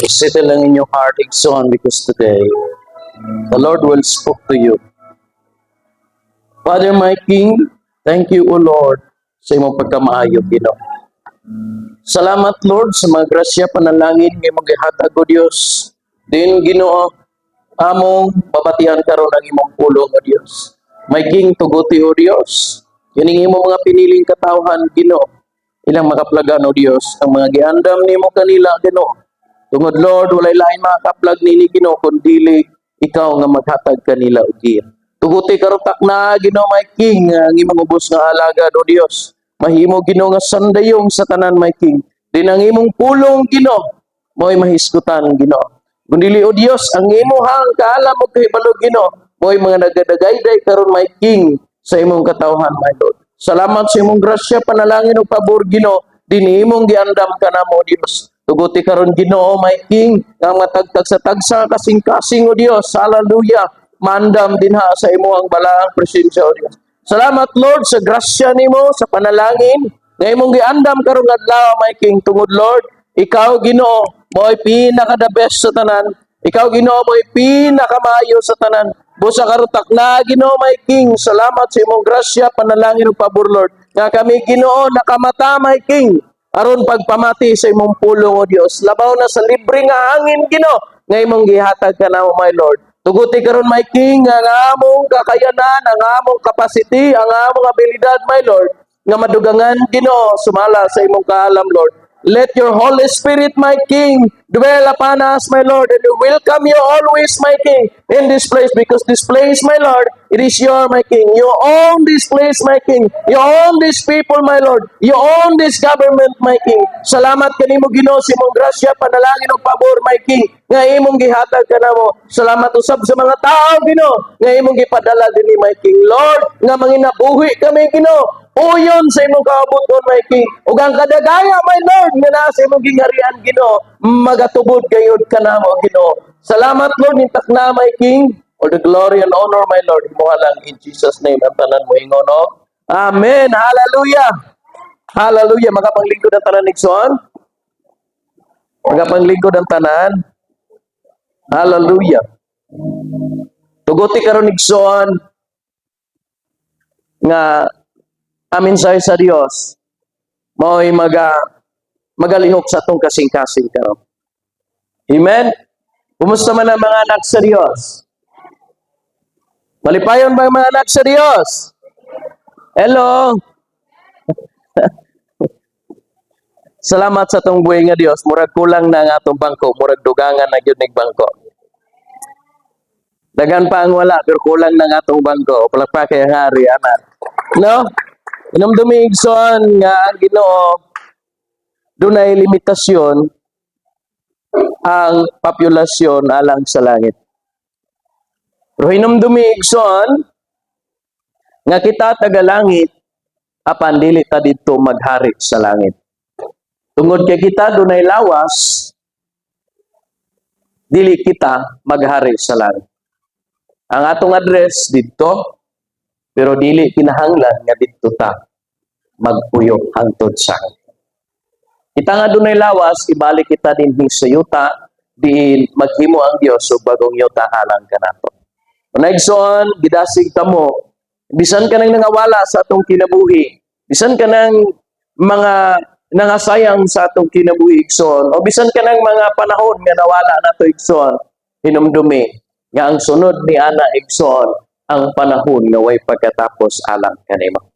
Settle lang in your heart, igsoon, because today, the Lord will speak to you. Father, my King, thank you, O Lord, sa imong pagkamaayo, Ginoo. Salamat, Lord, sa mga grasya, panalangin nga imong gihatag, O Dios. Din, Ginoo, among mabatian karon ang imong pulong, O Dios. My King, tuguti, O Dios. Kining imong mga piniling katawhan, Ginoo. Ilang makaplagan, O Dios, ang mga giandam nimo kanila, Ginoo. Tungod, Lord, walay lain makakaplag nini, Ginoo, kun dili ikaw nga maghatag kanila og giya. Tuguti karon takna, Ginoo, my King, ang imong ubos nga alagad, O Dios. Mahimo, Ginoo, nga sandayong sa tanan, my King. Din ang imong pulong, Ginoo, mo'y mahisgutan, Ginoo. Kun dili, O Dios, ang imuhang kaalam ug kahibalo, Ginoo, mo'y mga nagadagayday karon, my King, sa imong katawhan, my Lord. Salamat sa imong grasya, panalangin ug pabor, Ginoo, din imong giandam kanamo, Dios. Tuguti karon, Ginoo, my King, nga matagtag sa tagsa kasing-kasing, O Dios. Hallelujah. Maandam dinha sa imong balaang presensya, O Dios. Salamat, Lord, sa grasya nimo, sa panalangin nga imong giandam karong adlaw, my King. Tungod, Lord, ikaw, Ginoo, mo'y pinaka the best sa tanan. Ikaw, Ginoo, mo'y pinakamaayo sa tanan. Busa karon takna, Ginoo, my King, salamat sa imong grasya, panalangin ug pabor, Lord. Nga kami, Ginoo, nakamata, my King, aron pagpamati sa imong pulong, O Dios. Labaw na sa libre nga hangin, Ginoo, nga imong gihatag kanamo, my Lord. Tuguti karon, my King, ang among kakayanan, ang among capacity, ang among abilidad, my Lord, nga madugangan, Ginoo, sumala sa imong kaalam, Lord. Let your Holy Spirit, my King, dwell upon us, my Lord, and we welcome you always, my King, in this place, because this place, my Lord, it is your, my King. You own this place, my King. You own these people, my Lord. You own this government, my King. Salamat kanimo, Ginoo, sa imong grasya, panalangin ug pabor, my King, nga imong gihatag kanamo. Salamat usab sa mga tao, Ginoo, nga imong gipadala dinhi, my King. Lord, nga manginabuhi kami, Ginoo, uyon sa imong kaubuton, my King. Ug ang kadagaya, my Lord, nga naa sa imong gingharian, Ginoo, magatubod gayud kanamo, Ginoo. Salamat, Lord, takna, my King. All the glory and honor, my Lord, imo lang in Jesus' name ang tanan moingon, no? Amen. Hallelujah. Hallelujah. Makapanglingkod ang tanan, igsoon. Makapanglingkod ang tanan. Hallelujah. Tuguti karon, igsoon, nga ang mensahe sa Dios mao'y magalihok sa atong kasing-kasing karon. Amen. Kumusta man ang mga anak sa Dios? Malipayon ba ang mga anak sa Dios? Hello. Salamat sa atong buhi nga Dios. Murag kulang na ang atong bangko, murag dugangan na gyud nig bangko. Daghan pa ang wala pero kulang na ang atong bangko. Palakpak kay hari ana. No? Hinumdumi, igsoon, nga ang Ginoo dunay limitasyon ang populasyon alang sa langit. Pero hinumdumi, igsoon, nga kita taga-langit apan dili ta didto maghari sa langit. Tungod kay kita dunay lawas, dili kita maghari sa langit. Ang atong address didto, pero dili kinahanglan nga didto ta magpuyo hangtod sa kita nga dunay lawas, ibalik kita dinhi sa yuta, diin maghimo ang Dios og bagong yuta alang kanato. Igsoon, gidasig kamo, bisan kanang nangawala sa atong kinabuhi, bisan kanang mga nangasayang sa atong kinabuhi, igsoon, o bisan kanang mga panahon nga nawala nato, igsoon, hinumdumi nga ang sunod ni ana, igsoon, ang panahon nga way pagkatapos alang kanimo.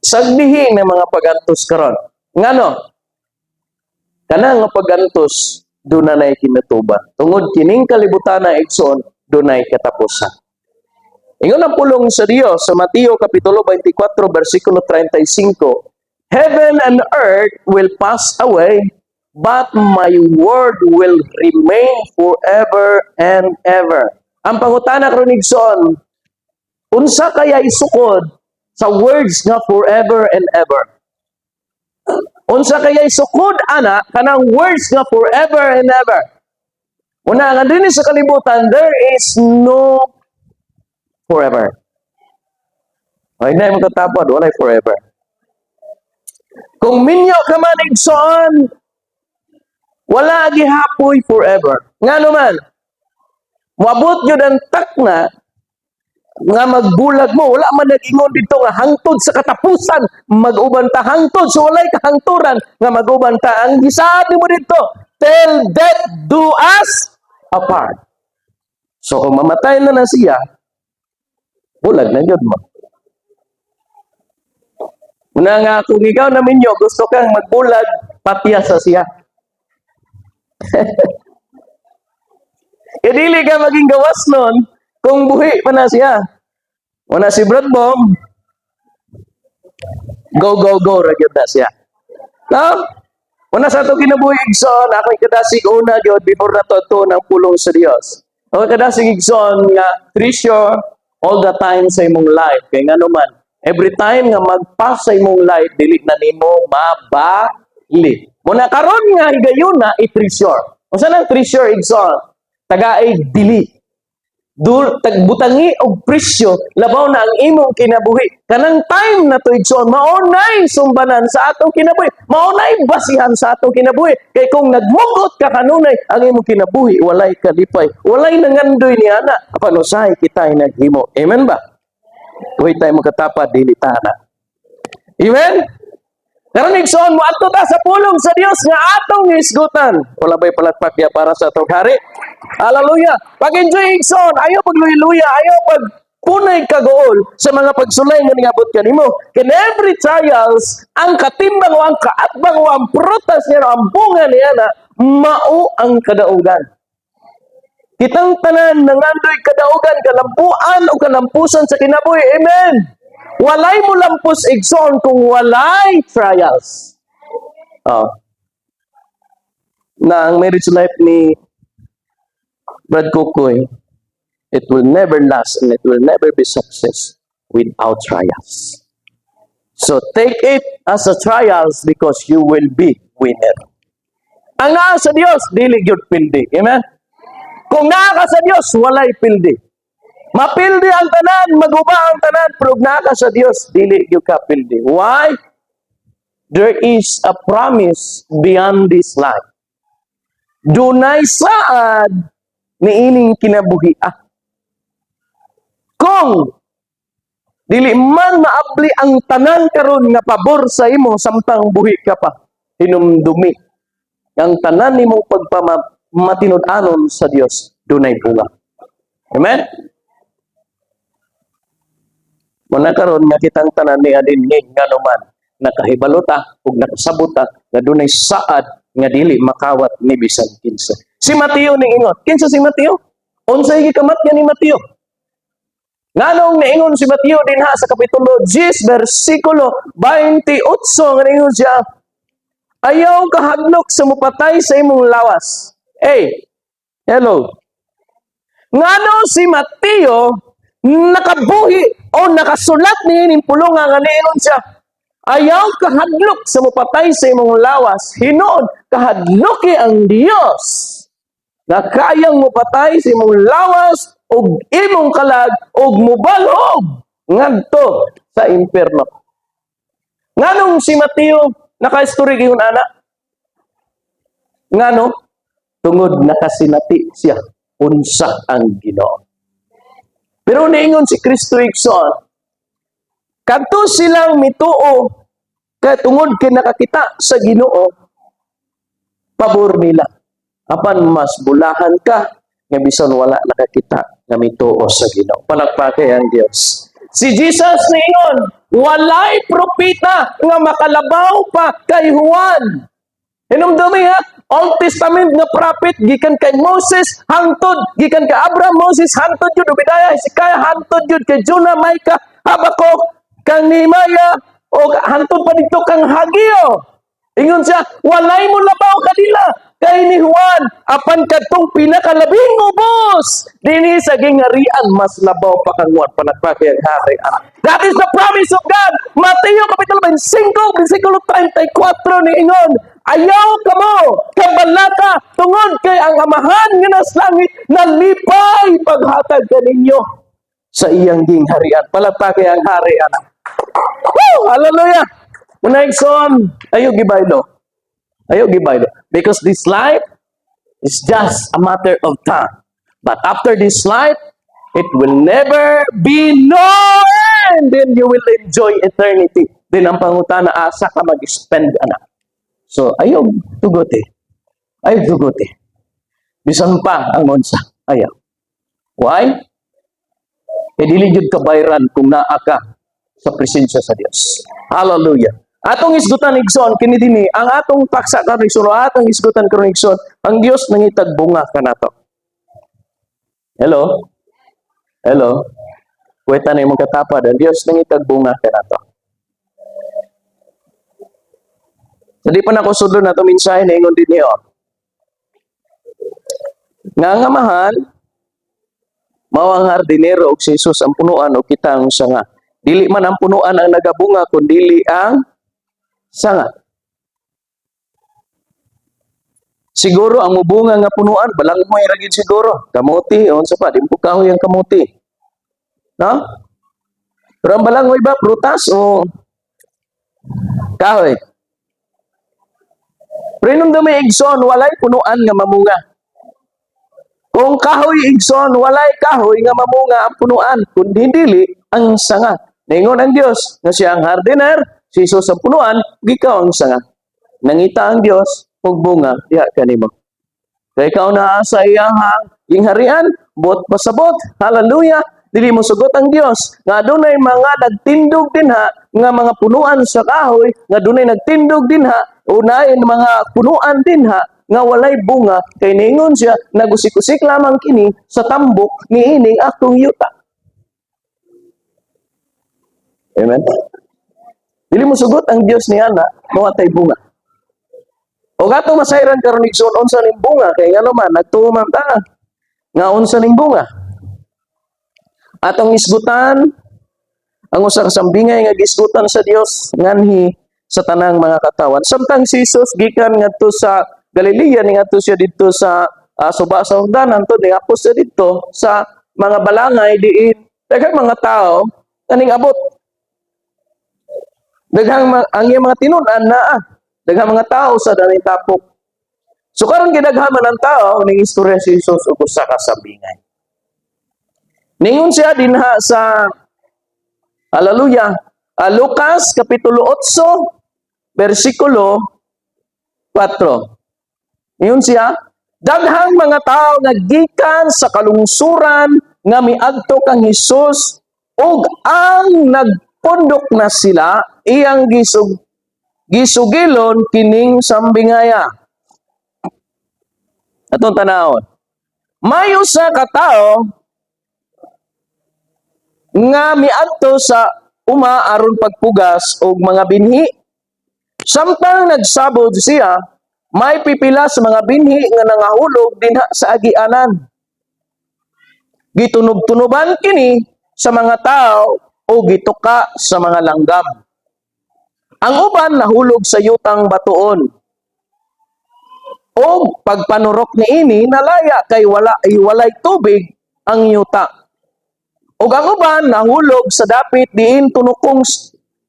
Sagdihi ng mga pagantos karon. Ngano? Kana nga pagantos duna nay kinutuban. Tungod kining kalibutan na, igsoon, dunay katapusan. Ingon ang pulong sa Dios sa Mateo kapitulo 24 bersikulo 35, "Heaven and earth will pass away, but my word will remain forever and ever." Ang pangutana karon, igsoon, unsa kaya isukod sa words nga "forever and ever"? Unsa kaya isukod ana kanang words nga "forever and ever"? Una nga dinhi sa kalibutan there is no forever. Ay na mo katapod, walay forever. Kung minyo ka man, igsoon, Wala gihapoy forever. Ngano man, moabot gyud ang takna nga magbulag mo. Wala man nag-ingon dito nga hangtod sa katapusan mag-uban ta, hangtod sa walay kahangturan nga mag-uban ta. Ang gisaad mo dito, "Till death do us apart." So kung mamatay na na siya, bulag na gyud mo. Una nga kung ikaw na minyo, gusto kang magbulag, patya sa siya. Kaya dili ka maging gawas nun kung buhi pa na siya. Wala si Brad Bong, go, go, go, ra gyud na siya. No? Una sa ato kinabuhi, igsoon, ako kadasig una gyud before na to ng pulong sa Dios. Ako kadasig, igsoon, nga treasure all the time sa imong life. Kay ngano man, every time nga mag-pass sa imong life, dili na nimo mabali. Muna karon nga higayuna, i-treasure. Unsa nang treasure, igsoon? Tagaay dili. Dul, tagbutangi og presyo labaw na ang imong kinabuhi. Kanang time na to, igsoon, mao nay sumbanan sa atong kinabuhi, mao nay basihan sa atong kinabuhi. Kay kung nagmugot ka kanunay, ang imong kinabuhi walay kalipay, walay nangandoy niya na apan usahay kita ay naghimo. Amen ba? Uy, tayo makatapad, dili ta na. Amen. Karon, igsoon, mo adto ta sa pulong sa Dios nga atong hisgutan. Wala ba'y palakpak niya para sa atong hari? Hallelujah. Pag-enjoy, igsoon, ayaw pagluya-luya, ayaw pag punay kagool sa mga pagsulay nga ningabot kanimo. In every trials, ang katimbang o ang kaatbang o ang prutas niya o ang bunga niya na mao ang kadaugan. Kitang tanan nangandoy kadaugan, kalampuan o kalampusan sa kinabuhi. Amen. Walay mo lampos, igsoon, kung walay trials. Oh. Na ang marriage life ni Brad Kukoy, it will never last and it will never be success without trials. So take it as a trials because you will be winner. Ang naa sa Dios, dili gyud pildi. Amen? Kung naa ka sa Dios, walay pildi. Mapildi ang tanan, maguba ang tanan, pero kung naa ka sa Dios, dili gyud ka pildi. Why? There is a promise beyond this life. Dunay saad niining kinabuhi. Ah. Kung dili man maabli ang tanan karon nga pabor sa imo samtang buhi ka pa, hinumdumi ang tanan nimong pagpamatinud-anon sa Dios dunay bunga. Amen? Muna karon nga kitang tanan ni adin nga man nakahibalo ta ug nakasabot ta nga dunay saad nga dili makawat ni bisan kinsa. Si Mateo ni ingon. Kinsa si Mateo? Unsay gikamatyan ni Mateo? Nganong niingon si Mateo dinha sa kapitulo 10 bersikulo 28 nga niingon siya, "Ayaw kahadlok sa mupatay sa imong lawas"? Hey, hello. Ngano si Mateo nakabuhi o nakasulat niining pulunga nga niingon siya, "Ayaw kahadlok sa mupatay sa imong lawas"? Hinuon kahadloki ang Dios na kayang mupatay sa imong lawas ug imong kalag ug mubalhog ngadto sa impierno. Nganong si Mateo naka-istorya ingon ana? Ngano? Tungod nakasinati siya unsa ang Ginoo. Pero niingon si Kristo, igsoon, kadto silang mituo kay tungod kay nakakita sa Ginoo, pabor nila. Apan mas bulahan ka nga bisan wala nakakita nga mituo sa Ginoo. Palakpake ang Dios. Si Jesus niingon, walay propeta nga makalabaw pa kay Juan. Hinumdumi ha, Old Testament nga prophet gikan kay Moses hangtod gikan kay Abraham, Moses, hangtod yun Obadiah, Hezekiah, hangtod yun kay Jonah, Micah, Habakkuk, kang Nehemiah o hangtod pa dito kang Hageo. Ingon siya, walay mo labaw kanila kay ni Juan, apan kadtong pinakalabing ubos dinhi sa gingarian, mas labaw pa kang Juan. Palakpake ang hari. That is the promise of God. Mateo kapitulo 25 bersikulo 34 ni ingon, "Ayaw kamo kabalaka tungod kay ang Amahan nga nasa langit nalipay paghatag kaninyo sa iyang gingharian." Palakpake ang hari, anak. Woo! Hallelujah! Muna, igsoon, ayo gibaylo. Ayaw gibaylo. Because this life is just a matter of time. But after this life, it will never be no end. Then you will enjoy eternity. Then ang pangutana, asa ka mag-spend, anak? So, ayaw tugot eh. Ayaw tugot eh. Bisan pa ang unsa. Ayaw. Why? Kay dili jud ka bayran kung naa ka sa presensya sa Dios. Hallelujah. Atong isgutan, igsoon, kini dinhi ang atong paksa karon, igsoon, o atong isgutan karon, igsoon, ang Dios nangitag bunga kanato. Hello? Hello? Kweta na imong katapad, ang Dios nangitag bunga kanato. So di pa nako sudlon na mensahe na ingon dinhi oh. Nga ang Amahan mao ang hardinero ug si Jesus ang punuan ug kita ang sanga. Dili man ang punuan ang nagabunga kun dili ang sanga. Siguro ang mubunga nga punuan balanghoy ra gid siguro. Kamuti unsa pa, di mo kahoy ang kamuti. No? Pero ang balanghoy ba, prutas o kahoy? Pero nung igsoon, walay punuan nga mamunga. Kung kahoy, igsoon, walay kahoy nga mamunga ang punuan, kundi dili ang sanga. Ningon ang Dios nga siya ang hardiner, si Jesus ang punuan, ikaw ang sanga. Nangita ang Dios og bunga diha kanimo. Kay ikaw naa sa iyang gingharian, buot pasabot, hallelujah, dili mo sugot ang Dios nga adunay mga nagtindog dinha nga mga punuan sa kahoy, nga adunay nagtindog dinha, unahin mga punuan dinha nga walay bunga, kay ningon siya, nagusik-usik lamang kini sa tambok niining akong yuta. Amen. Dili mo sugot ang Dios niya na mawatay bunga. O gatong masayran karon, igsoon, unsa ning bunga, kay ngano man nagtuo man ta nga unsa ning bunga. Atong isgutan ang usa ka sambingay nga gisgutan sa Dios nganhi sa tanang mga katawan. Samtang si Jesus gikan ngadto sa Galilea, ngadto siya didto sa suba sa Jordan, hantod ningapos siya didto sa mga balangay diin daghang mga tao kaning abot. Daghang ang iyang mga tinun-an naa. Daghang mga tao sa daning tapok. So karon gidaghaman ang tao, ning istorya si Jesus ug usa ka sambingay. Ningon siya dinha sa, hallelujah, Lucas kapitulo 8 bersikulo 4. Ingon siya, daghang mga tao nga gikan sa kalungsuran nga miadto kang Hesus ug ang nagpundok na sila, iyang gisugilon kining sambingaya. Atong tanawon. May usa ka tawo nga miadto sa uma aron pagpugas og mga binhi. Samtang nagsabod siya, may pipila sa mga binhi nga nangahulog dinha sa agianan. Gitunob-tunoban kini sa mga tao o gituka sa mga langgam. Ang uban nahulog sa yutang batuon. O pagpanurok niini, nalaya kay wala ay walay tubig ang yuta. Ug ang uban nahulog sa dapit diin tunukong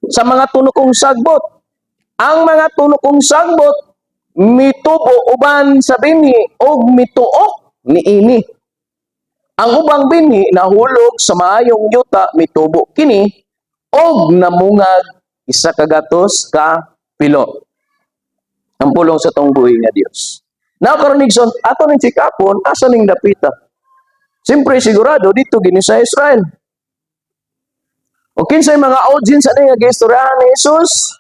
sa mga tunukong sagbot. Ang mga tunukong sagbot mitubo uban sa binhi ug mituok niini. Ang ubang binhi nahulog sa maayong yuta, mitubo kini ug namungag 100 ka pilo. Ang pulong sa tong buhi nga Dios. Now karon, igsoon, ato ning sikapon asa ning dapita. Siyempre sigurado dito gini sa Israel. O kinsay mga audience ani nga giistoryahan ni Jesus?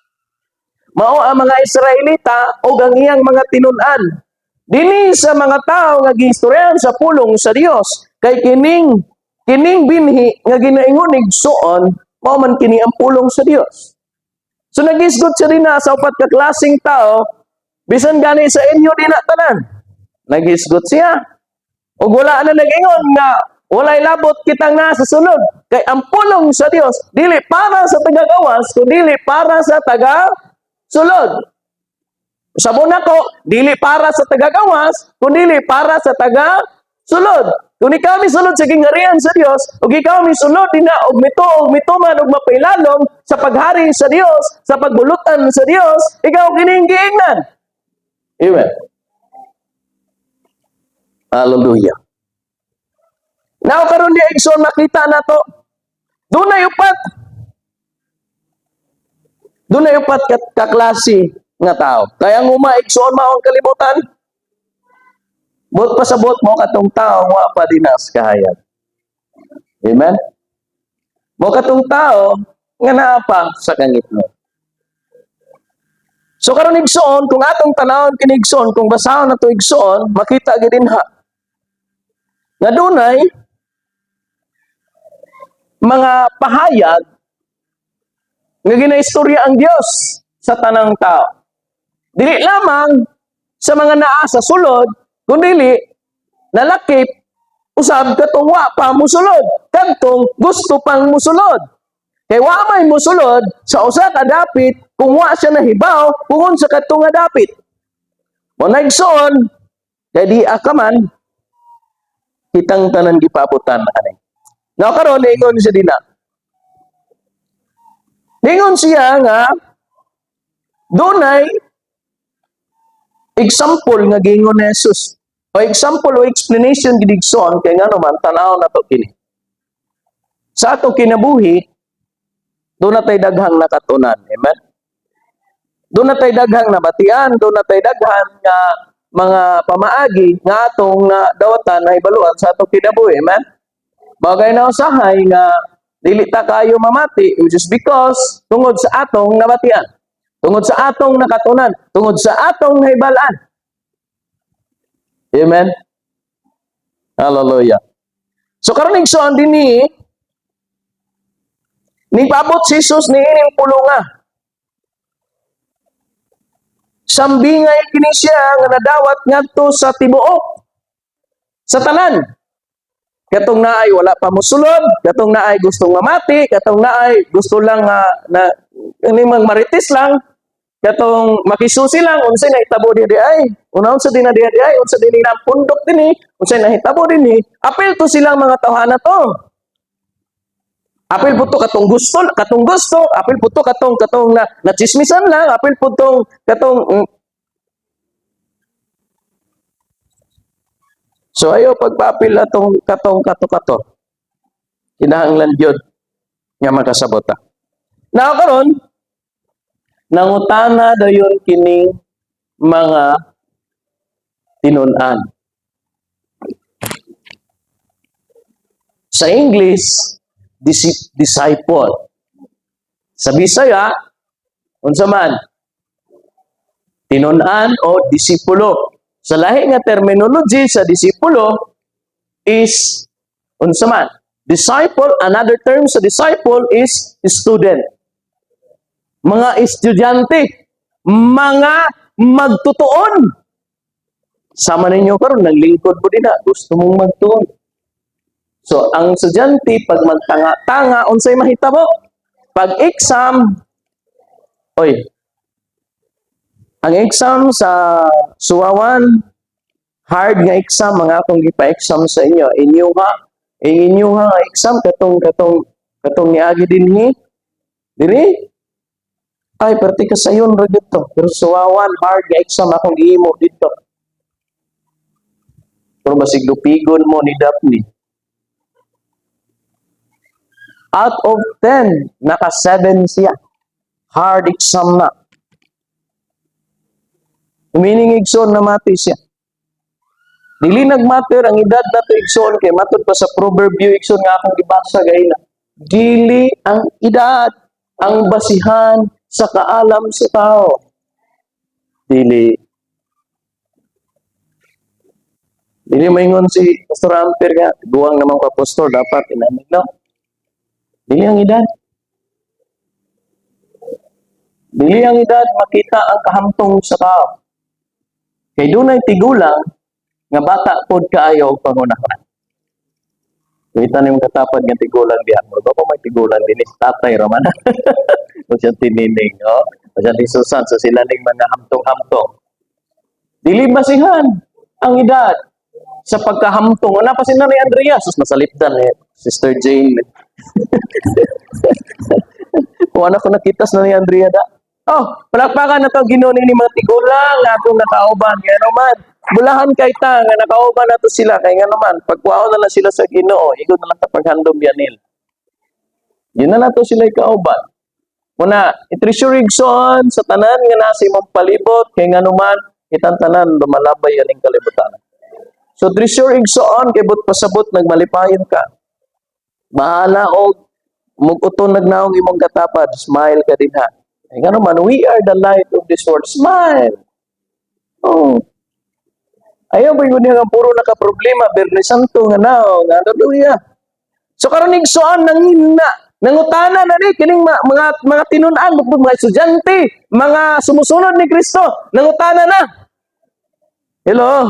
Mao ang mga Israelita o ang iyang mga tinun-an. Dinhi sa mga tao nga giistoryahan sa pulong sa Dios, kay kining binhi nga ginaingon igsoon, mao man kini ang pulong sa Dios. So nagisgot siya dinha sa upat ka klaseng tao, bisan gani sa inyo dinha tanan. Nagisgot siya. Ug wala na nag-ingon nga walay labot kitang nasa sulod. Kay ang pulong sa Dios dili para sa taga-gawas, kundi para sa taga sulod. Sabon nako, dili para sa taga-gawas, kundi para sa taga sulod. Kung ikaw misulod sa gingharian sa Dios, ug ikaw misulod dinha og mituo og mituman og mapailalom sa paghari sa Dios, sa pagbulutan sa Dios, ikaw kining giingnan. Amen. Hallelujah. Now karon diha, igsoon, makita nato dunay upat. Dunay upat ka klase nga tao. Kaya ang uma, igsoon, mao ang kalibutan. Buot pasabot mo katong tao wa pa dinas kahayag. Amen. Mo katong tao nga naa pa sa kangitngit. So karon, igsoon, kung atong tanawon kini, igsoon, kung basahon nato, igsoon, makita gid dinha nga dunay mga pahayag nga ginaistorya ang Dios sa tanang tao. Dili lamang sa mga naa sa sulod, kundi nalakip usab katong wa pa musulod, kadtong gusto pang musulod. Kay wa may musulod sa usa ka dapit kung wa siya nahibaw kung sa kadtong nga dapit. Mo na, igsoon, kay di ka man kitang tanan gipaabutan ani. Now karon, ingon siya dina. Ningon siya nga dunay example nga giingon ni Jesus. O example o explanation gid, igsoon, kay ngano man tan-aw nato kini. Sa atong kinabuhi, doon na tay daghang nakatunan. Amen? Doon na tay daghang nabatian, doon na tay daghan nga mga pamaagi nga atong na dawatan na hibaluan sa atong kinabuhi. Amen? Bagay na usahay nga dili ta kayo mamati, which is because tungod sa atong nabatian. Tungod sa atong nakatunan, tungod sa atong nahibalaan. Amen? Hallelujah. So karon, igsoon, dinhi nipabot si Jesus niining pulunga. Sambingay kini siya nga nadawat ngadto sa tibuok sa tanan. Katong naay wala pa mosulod, katong naay gustong mamati, katong naay gusto lang nga na ini mang marites lang, katong makisusi lang unsay nahitabo di ay. Una, unsa din na di ay, unsa din na pundok dinhi, unsay nahitabo dinhi, apil to silang mga tawhana to. Apil po to katong gusto, apil po to katong na natsismisan lang, apil po tong katong. So ayo pagpaapil atong katong kato kato. Kinahanglan gyud nga makasabot ta. Now karon, nangutana dayon kining mga tinun-an. Sa English, disciple. Sa Bisaya, unsa man? Tinun-an o disipulo. Sa lahi nga terminology sa disipulo is unsa man? Disciple, another term sa disciple is student. Mga estudyante, mga magtutuon. Sama ninyo karon, naglingkod mo din na, gusto mong magtuon. So, ang estudyante, pag magtanga-tanga, unsay mahitabo? Pag exam, oy, ang exam sa Suawan, hard nga exam, mga akong gipa-exam sa inyo. Inyo ha nga exam, katong niagi dinhi, diri, ay, perti ka sayon ra dito. Pero Suawan, hard nga exam akong gihimo dito. Pero basig lupigon mo ni Daphne. Out of 10, naka 7 siya. Hard exam na. Meaning, igsoon, namati siya. Dili nagmatter ang edad nato, igsoon, kay matud pa sa Proverbio, igsoon, nga akong gibasa gaina. Dili ang edad ang basihan sa kaalam sa tao. Dili. Dili maingon si Pastor Amper nga, guwang naman ka pastor, dapat inamig no. Dili ang edad. Dili ang edad makita ang kahamtong sa tao. Kay dunay tigulang nga bata pod kaayo og panghunahuna. Kita nimo katapad nga tigulang diha. Murag ako may tigulang dinhi, si tatay ra man. O siyang tinining, oh. O siyang ti Susan, so sila ning mga hamtong-hamtong. Dili basihan ang edad sa pagkahamtong. Wala pa sila ni Andrea. Sus, masalipdan ni Sister Jane. Kung ano ko nakita sa ni Andrea da. Oh, palakpakan na to Ginoo ni mga tigulang nga atong nakauban. Ngano man, bulahan kay ta nga nakauban nato sila kay ngano man, pagkuhaon na lang sila sa Ginoo, igo na lang ta paghandom yan nila. Yun na nato sila kauban. Muna, i-treasure, igsoon, sa tanan nga nasa imong palibot, kay ngano man, kitang tanan lumalabay aning kalibutan. So treasure, igsoon, kay but pasabot nagmalipayon ka. Bahala og muguton nagnaong imong katapad, smile ka din ha. Kay ngano man, we are the light of this world. Smile. Oh. Ayaw ba yun nga puro naka problema, Biyernes Santo nga naong, hallelujah. So karon, igsoon, nangina, nangutana na ni kining mga tinun-an, mga estudyante, mga sumusunod ni Kristo, nangutana na. Hello.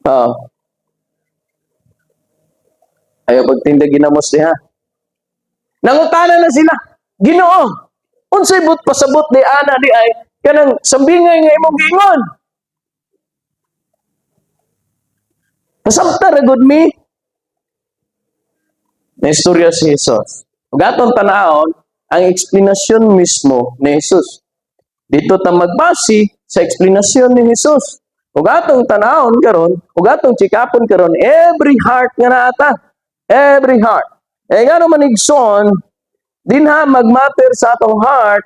Oh. Ayaw pagtinda ginamos diha. Nangutana na sila. "Ginoo, unsay but pasabot di ana di ay kanang sambingay nga imong giingon? Kasabta ra gud mi." Na istorya si Jesus. Ug atong tanawon ang eksplanasyon mismo ni Jesus. Dito ta magbase sa eksplanasyon ni Jesus. Ug atong tanawon karon, ug atong tsikapon karon every heart nga naata. Every heart. Eh ngano man, igsoon, dinha magmatter sa atong heart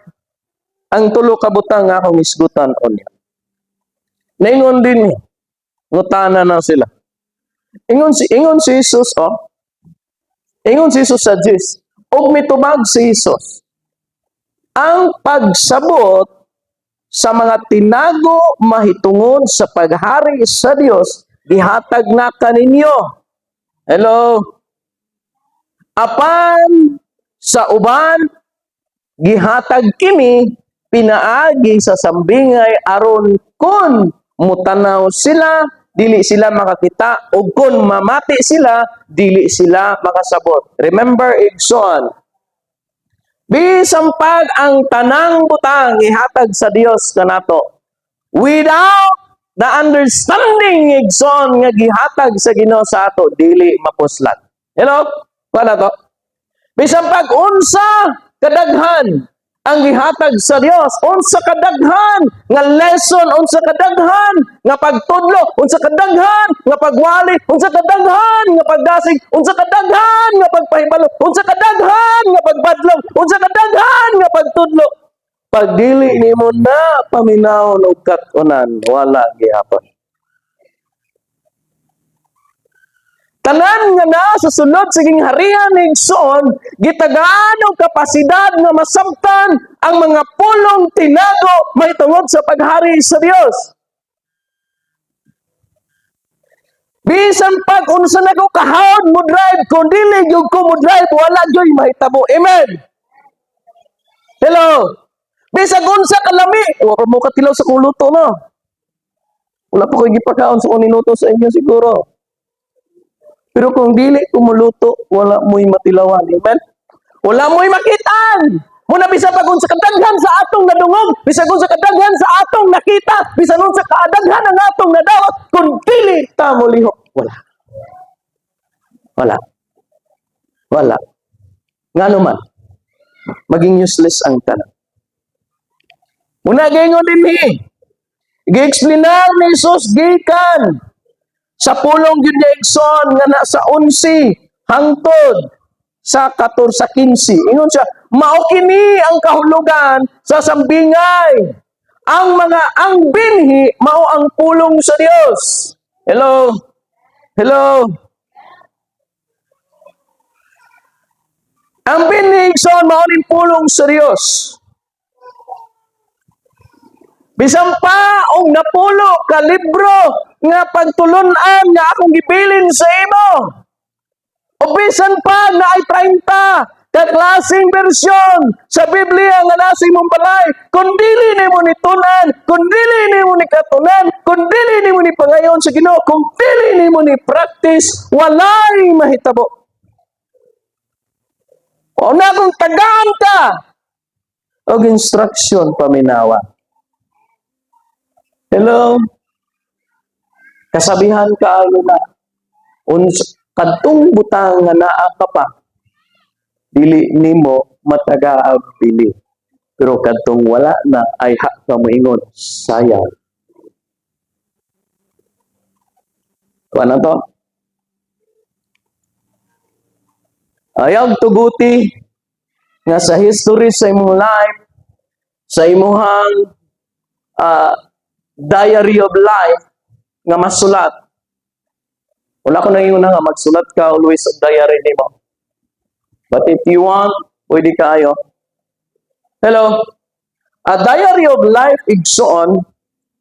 ang tulo ka butang nga akong isgutan unya. Naingon din niya. Ngutana na sila. Ingon si Jesus, oh. Ingon si Jesus sa Diyos. Og mitubag si Jesus. "Ang pagsabot sa mga tinago mahitungod sa paghari sa Dios gihatag na kaninyo." Hello? "Apan sa uban gihatag kini pinaagi sa sambingay aron kun mutanaw sila, dili sila makakita, ug kun mamati sila, dili sila makasabot." Remember, igsoon, bisan pag ang tanang butang ihatag sa Dios kanato, without the understanding, igsoon, nga gihatag sa Ginoo sa ato, dili mapuslan. Hello? Wala to. Bisan pag unsa kadaghan ang gihatag sa Dios, unsa kadaghan nga lesson, unsa kadaghan nga pagtudlo, unsa kadaghan nga pagwali, unsa kadaghan nga pagdasig, unsa kadaghan nga pagpahibalo, unsa kadaghan nga pagbadlong, unsa kadaghan nga pagtudlo, pag dili nimo na paminawon og kat-unan, wala gihapon. Tanan nga naa sa sulod sa gingharian, igsoon, gitagaan og kapasidad nga masabtan ang mga pulong tinago mahitungod sa paghari sa Dios. Bisan pag unsa na ko kahawd mo drive, kung dili gyud ko mo drive, wala gyud mahitabo. Amen. Hello. Bisan unsa kalami, wa pa mo katilaw sa kong luto, no. Wala pa ko gipakaon sa kong niluto sa inyo siguro. Pero kung dili ko muluto, wala mo'y matilawan. Amen? Wala mo'y makitaan. Muna bisa pag unsa kadaghan sa atong nadungog, bisan unsa kadaghan sa atong nakita, bisan unsa kadaghan ang atong nadawat, kung dili ta molihok, wala. Wala. Wala. Ngano man, maging useless ang tanan. Muna gaingon din ni, gi-explainar ni Jesus gikan sa pulong gyud niya, igsoon, nga na sa 11 hangtod sa 14 sa 15. Ingon siya, "Mao kini ang kahulugan sa sambingay. Ang binhi mao ang pulong sa Dios." Hello? Hello? Ang binhi, igsoon, mao ning pulong sa Dios. Bisan pa og napulo ka libro nga pagtulun-an nga akong gibilin sa imo, o bisan pa na ay 30 ka klaseng bersyon sa Biblia nga nasa imong balay, kung dili nimo ni tunan, kung dili nimo ni katunan, kung dili nimo ni pangayon sa Ginoo, kung dili nimo ni practice, walay mahitabo. O na kung tagaan ka og instruction, paminawa. Hello? Kasabihan kaayo na. Uns kadtong butang nga naa ka pa, Dili nimo matagaag pili. Pero kadtong wala na ayha ka moingon, "Sayang." Kuha na to. Ayaw tuguti nga sa history sa imong life, sa imuhang diary of life nga masulat. Wala ko nang nga magsulat ka always og diary nimo. But if you want, pwede kaayo. Hello? A diary of life, igsoon,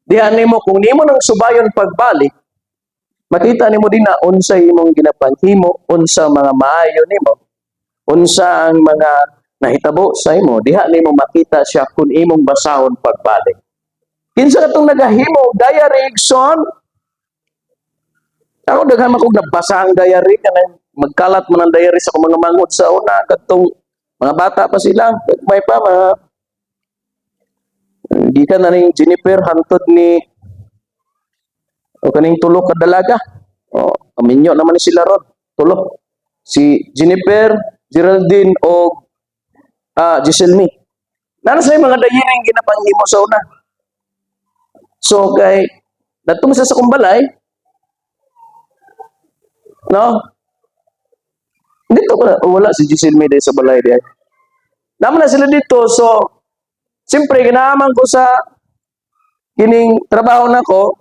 diha nimo kung nimo nang subayon pagbalik, makita nimo din na unsa imong ginapanghimo, unsa mga maayo nimo, unsa ang mga nahitabo sa imo, diha nimo makita siya kung imong basahon pagbalik. Kinsa katong nagahimo og diary, igsoon? Ako, daghan man kog nabasa ang diary, kanang magkalat man ang diary sa akong mga mangod sa una, kadtong mga bata pa sila, may pa mga gikan na ning Jennifer hantod ni o kaning tulo ka dalaga. O kaminyo naman ni sila ron. Tulo. Si Jennifer, Geraldine o Giselle Me. Nana sa mga diary ginapanghimo sa una. So kay dadto mo sa akong balay, no? Dito ko na, oh, wala si Giselle May sa balay diay. Naman na sila dito, so siyempre ginaman ko sa kining trabaho nako.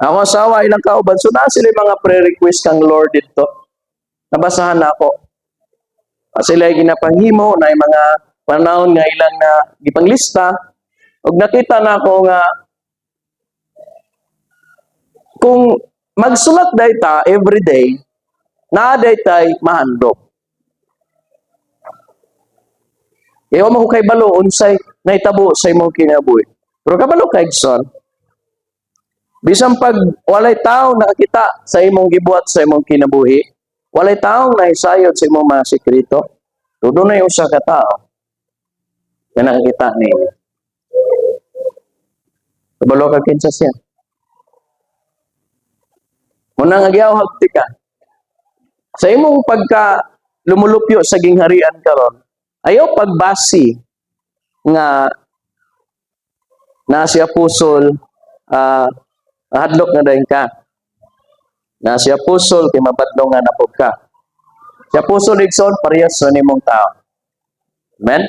Ako asawa ilang kauban, so na sila yung mga pre-request kang Lord dito. Nabasahan na ako. Sila yung ginapanghimo na yung mga panahon nga ilang na gipanglista ug nakita na ako nga kung magsulat dayta every day na daytay mahandom. Kaya mo ko kay balo unsay nahitabo sa imong kinabuhi. Pero kabalo kay igsoon, bisan pag walay tao nakakita sa imong gibuhat sa imong kinabuhi, walay taong nahisayod sa imong mga sekreto, dunay usa ka tao nga nakakita nimo. Kabalo ka kinsa siya. Muna nga giyawhag ka. Sa imong pagka lumulupyo sa gingharian karon, ayaw pagbasi nga na si apostol hadlok nga dayon ka. Na si apostol kay mabadlong nga napog ka. Si Apostol, igsoon, parehas sa nimong tao. Amen?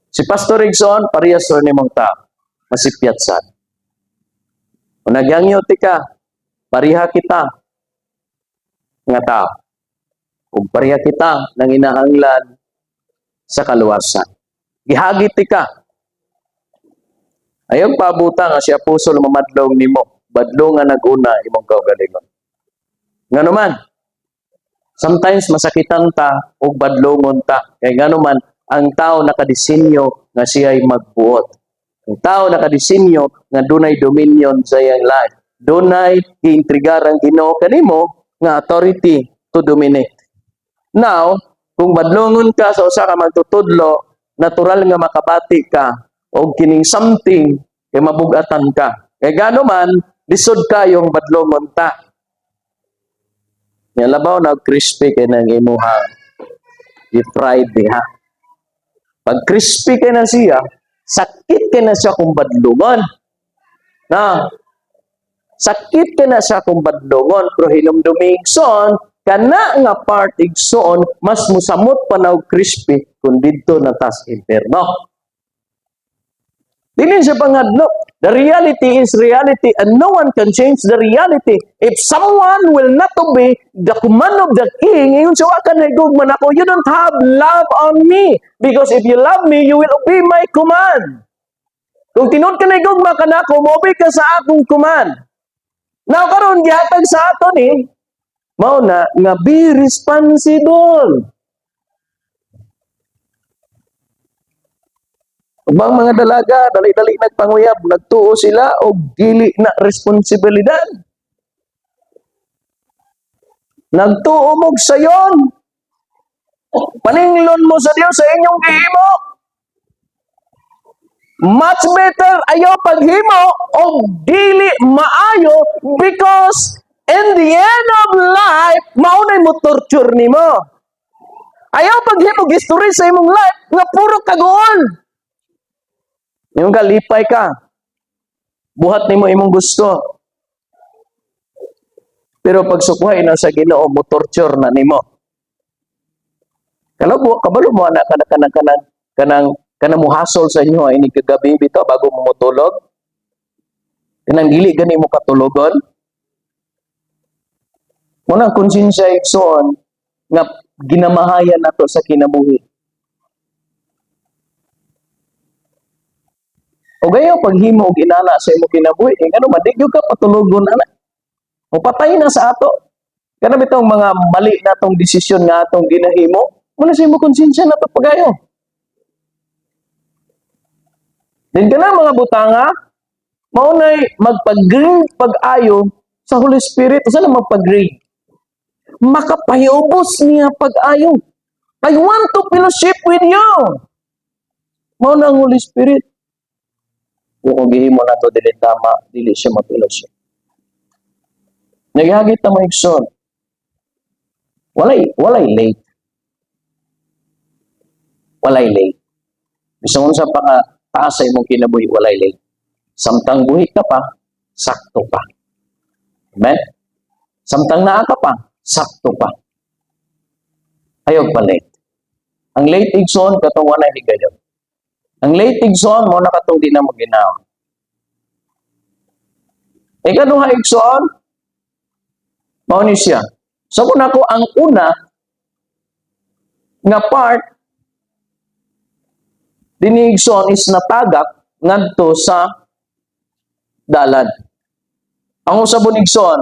Si Pastor, igsoon, parehas sa nimong tao. Masipyat sad. Kung nagyangyo ti ka, pareha kita nga tao. Ug pareha kita nang inahanglan sa kaluwasan. Gihagit ti ka. Ayaw paabuta nga si apostol mamadlong nimo. Badlong nga nag-una imong kaugalingon. Ngano man, sometimes masakitan ta og badlongon ta. Kay ngano man, ang tao nakadisenyo nga siya'y magbuot. Ang tao nakadisenyo nga dunay dominion sa iyang life. Dunay giintrigar ang Ginoo kanimo nga authority to dominate. Now, kung badlongon ka sa usa ka magtutudlo, natural nga makabati ka og kining something kay mabugatan ka. Kay gano man, lisod kayong badlongon ta. Nya labaw na crispy kay nang imuha i-fried diha. Pag crispy kay na siya, sakit kay na siya kung badlongon. Na, sakit kay na siya kung badlongon, pero hinumdumi, igsoon, kana nga part, igsoon, mas musamot pa na og crispy kung didto na tas imperno. Dili siya panghadlok. The reality is reality and no one can change the reality. If someone will not obey the command of the king, ingon siya, "Wa ka nahigugma nako, you don't have love on me. Because if you love me, you will obey my command." Kung tinuod ka nahigugma ka nako, mo-obey ka sa akong command. Now karon gihatag sa ato ni mao na nga be responsible. Ubang mga dalaga, dali-dali nagpanguyab, nagtuo sila og dili na responsibilidad. Nagtuo mo'g sayon. Paninglon mo sa Dios sa inyong gihimo. Much better ayaw paghimo og dili maayo because in the end of life, maunay mo torture nimo. Ayaw paghimo history sa imong life nga puro kaguol. Yung ka, lipay ka. Buhat nimo imong gusto. Pero pag sukwahi na sa Ginoo, mo torture na nimo. Kalo kabalo mo ana kana kanang kanang kanang kanang muhasol sa inyo ini kagabi bitaw bago mo motulog. Kanang dili gani mo katulogon. Muna ang konsensya, igsoon, nga ginamahayan nato sa kinabuhi. O gayo paghimo og inana sa imong kinabuhi, eh, ngano man di gyud ka patulogon ana. O patay na sa ato. Kana bitong mga mali natong desisyon nga atong ginahimo, muna sa imong konsensya nato pagayo. Din kana mga butanga, maunay magpag-grieve pag-ayo sa Holy Spirit. Usa na magpag-grieve? Makapahiubos niya pag-ayo. "I want to fellowship with you." Mao na ang Holy Spirit. Kung gihimo nato dili tama, dili siya ma-fellowship. Naghagit na mo, igsoon. Walay late. Walay late. Bisan unsa pa ka taas sa imong kinabuhi, walay late. Samtang buhi ka pa, sakto pa. Amen? Samtang naa ka pa, sakto pa. Ayaw pa late. Ang late, igsoon, katong walay higayon. Ang late, igsoon, mo na katong di na maginaw. Ikaduha, igsoon, mao ni siya. So kung ako ang una nga part dinhi, igsoon, is natagak ngadto sa dalan. Ang usabon, igsoon,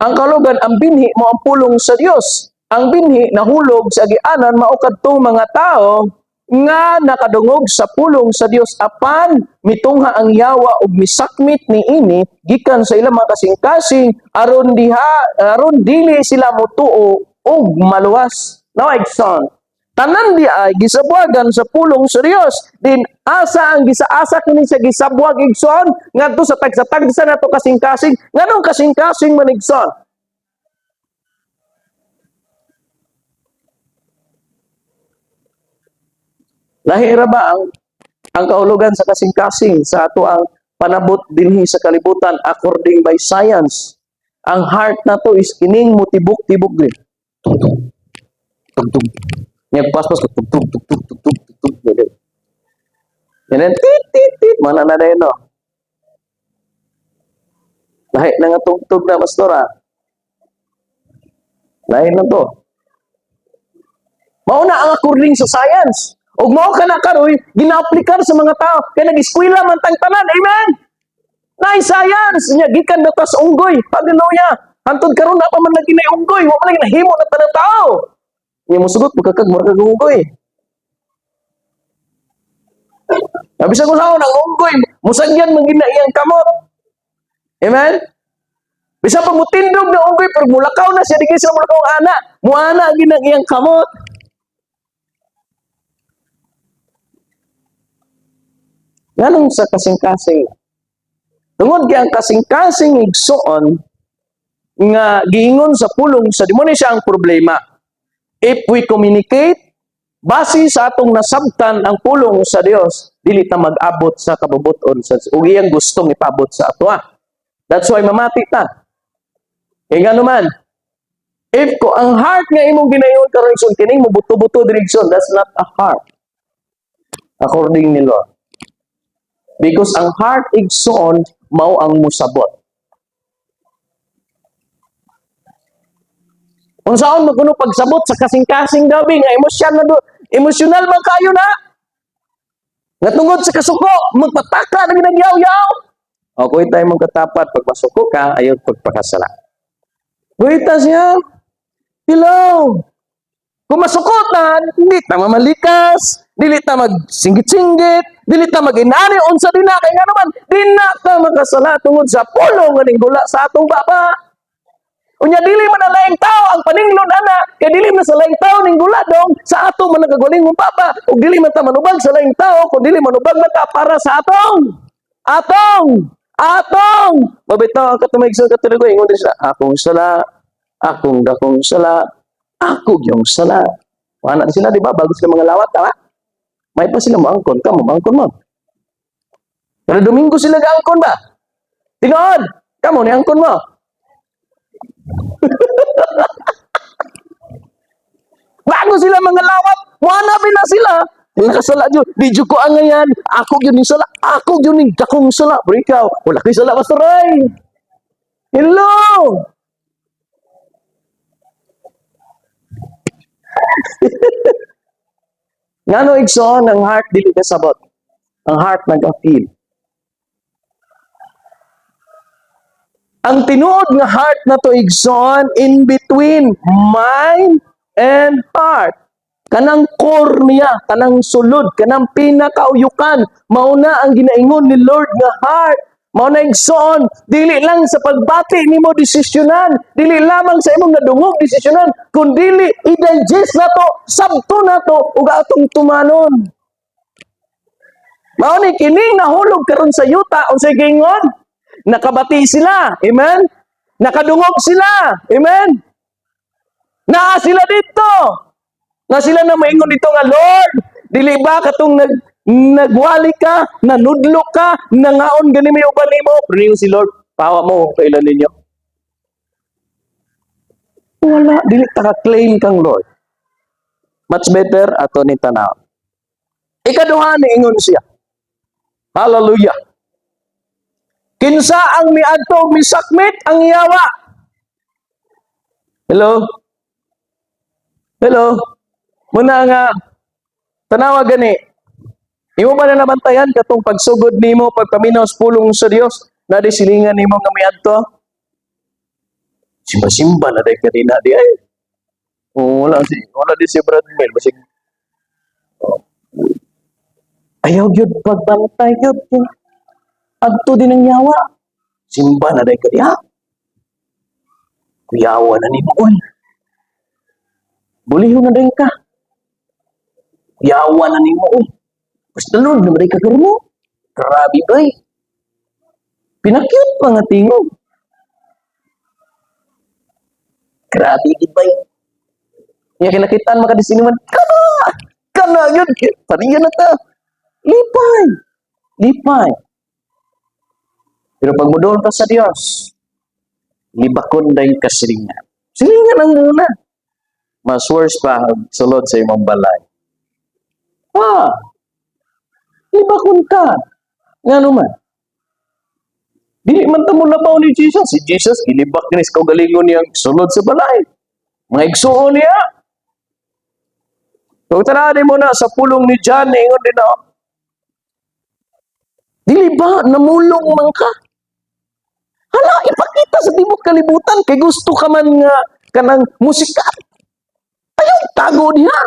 ang kalugan, ang binhi mo ang pulong sa Dios. Ang binhi nahulog sa agianan mao kadtong mga tao nga nakadungog sa pulong sa Dios, apan mitungha ang yawa ug misakmit niini gikan sa ilang mga kasing-kasing aron diha aron dili sila motuo ug maluwas. Now, igsoon, tanan di ay gisabwagan sa pulong sa Dios. Din asa ang gisaasa kini sa gisabwag, igsoon? Ngadto sa tagsa-tagsa nato kasing-kasing. Nganong kasing-kasing man, igsoon? Lahi ra ba ang kahulugan sa kasing-kasing sa ato ang panabot dinhi sa kalibutan according by science? Ang heart nato is kining mutibok-tibok din. Tung tung. Tung tung. Nya paspas ko tung tung tung tung tung tung tung tung. And then tit tit tit mana na dayon, no. Lahi na nga tugtog na, pastora. Lahi na to. Mao na ang according sa science. Ug mao kana karoy gina-aplikar sa mga tao kay nag-eskwela man tang tanan. Amen. Nay science nya gikan na tas unggoy. Hallelujah. Hantod karon na pa man lagi nay unggoy, wa man lagi nahimo na tanang tao. Nya mosugot mo kag mura kag unggoy. Bisan ko sa ang unggoy, musagyan man gina iyang kamot. Amen? Bisan pa mutindog na unggoy pero mulakaw na siya, di kay sila mulakaw ang ana. Muana gina ang iyang kamot. Nganong sa kasing-kasing? Tungod kay ang kasing-kasing, igsoon, nga giingon sa pulong sa demonyo siya ang problema. If we communicate base sa atong nasabtan ang pulong sa Dios, dili ta mag-abot sa kabubuton sa ug iyang gustong ipabot sa atoa. That's why mamati ta. Kay ngano man, if ko ang heart nga imong ginayon karon, igsoon, kining mobuto-buto diri, igsoon, that's not a heart according ni Lord. Because ang heart, igsoon, mao ang musabot. Unsaon man kuno pagsabot sa kasing-kasing gabi nga emosyon na do, emosyonal man kayo na. Nga tungod sa kasuko, magpataka na ginagyaw-yaw. O kung tayo mong katapat, pag masuko ka, ayaw pagpakasala. Kuita siya. Hello. Kung masukot na, hindi ta mamalikas, dili ta magsinggit-singgit, dili ta mag-inani, unsa din na, kay nga naman, di na ta makasala tungod sa pulong nga ninggula sa atong baba. Unya dili man ang laing tao ang paninglon ana, kay dili man sa laing tao ning gula dong sa ato man nagagaling mong baba, ug dili man ta manubag sa laing tao kung dili manubag man ta para sa atong atong atong mabitaw ang katumig sa katuligo. Ingon din sila, "Akong sala, akong dakong sala, ako yung sala." Wala na sila, di ba? Bago sila mangalawat, tama? May pa sila moangkon. Kamo, moangkon mo. Pero Domingo sila gaangkon ba? Tinuod! Kamo, niangkon mo. Bago sila mangalawat, wala na sila. Nakasala yun. Di jud ko angayan. Ako yun yung sala. Ako yun yung dakong sala. Pero ikaw, wala kay sala, Pastor Ray. Hello! Ngano, igsoon, ang heart dili kasabot? Ang heart nag-appeal. Ang tinuod nga heart na to, igsoon, in between mind and heart. Kanang core niya, kanang sulod, kanang pinakauyukan, mauna ang ginaingon ni Lord nga heart. Mao na, igsoon, dili lang sa pagbati nimo desisyonan, dili lamang sa imong nadungog desisyonan, kundili i-digest nato, sabto nato ug atong tumanon. Mao ni kining nahulog karon sa yuta, unsay giingon? Nakabati sila. Amen? Nakadungog sila. Amen? Naa sila dito. Na sila na maingon dito nga, "Lord, dili ba katong nagwali ka, nanudlo ka, nangaon gani may uban nimo?" Pero si Lord, "Pawa mo, kailan ninyo?" Wala, dili ta ka-claim kang Lord. Much better ato ni tanaw. Ikaduha, niingon siya. Hallelujah. Kinsa ang miadto ug misakmit? Ang yawa. Hello? Hello? Muna nga tanawa gani. Imo ba na nabantayan katong pagsugod nimo pagpaminaw sa pulong sa Dios na di silingan nimo nga miadto? Simba-simba na day kanina di ay. Oh, wala di si Brad Mel basig. Oh. Ayaw gyud pagbantay gyud. Adto din ang yawa. Simba na day kaniya. Kuyawa na nimo oy. Buliho na din ka. Kuyawa na nimo oy. Basta Lord, na ka mo. Grabe bay. Pinakyut mga tingog. Grabe gid bay. Nga kinakitaan makadisiniman. Kana! Kana yun! Pariya na ta. Lipay. Lipay. Pero pag mudol ka sa Dios, libakon dahil ka silingan. Silingan ang muna. Mas worse pa, sulod sa imong balay. Ah, libakon ka. Nga naman. Dili man ta mo labaw ni Jesus. Si Jesus, gilibak ni sa kaugalingon niyang sulod sa balay. Mga igsuon niya. Kung tanawin mo na sa pulong ni John, ingon din ako. Dili ba, namulong man ka? Hala, ipakita sa tibok kalibutan kay gusto ka man nga kanang musika. Ayaw, tago diha.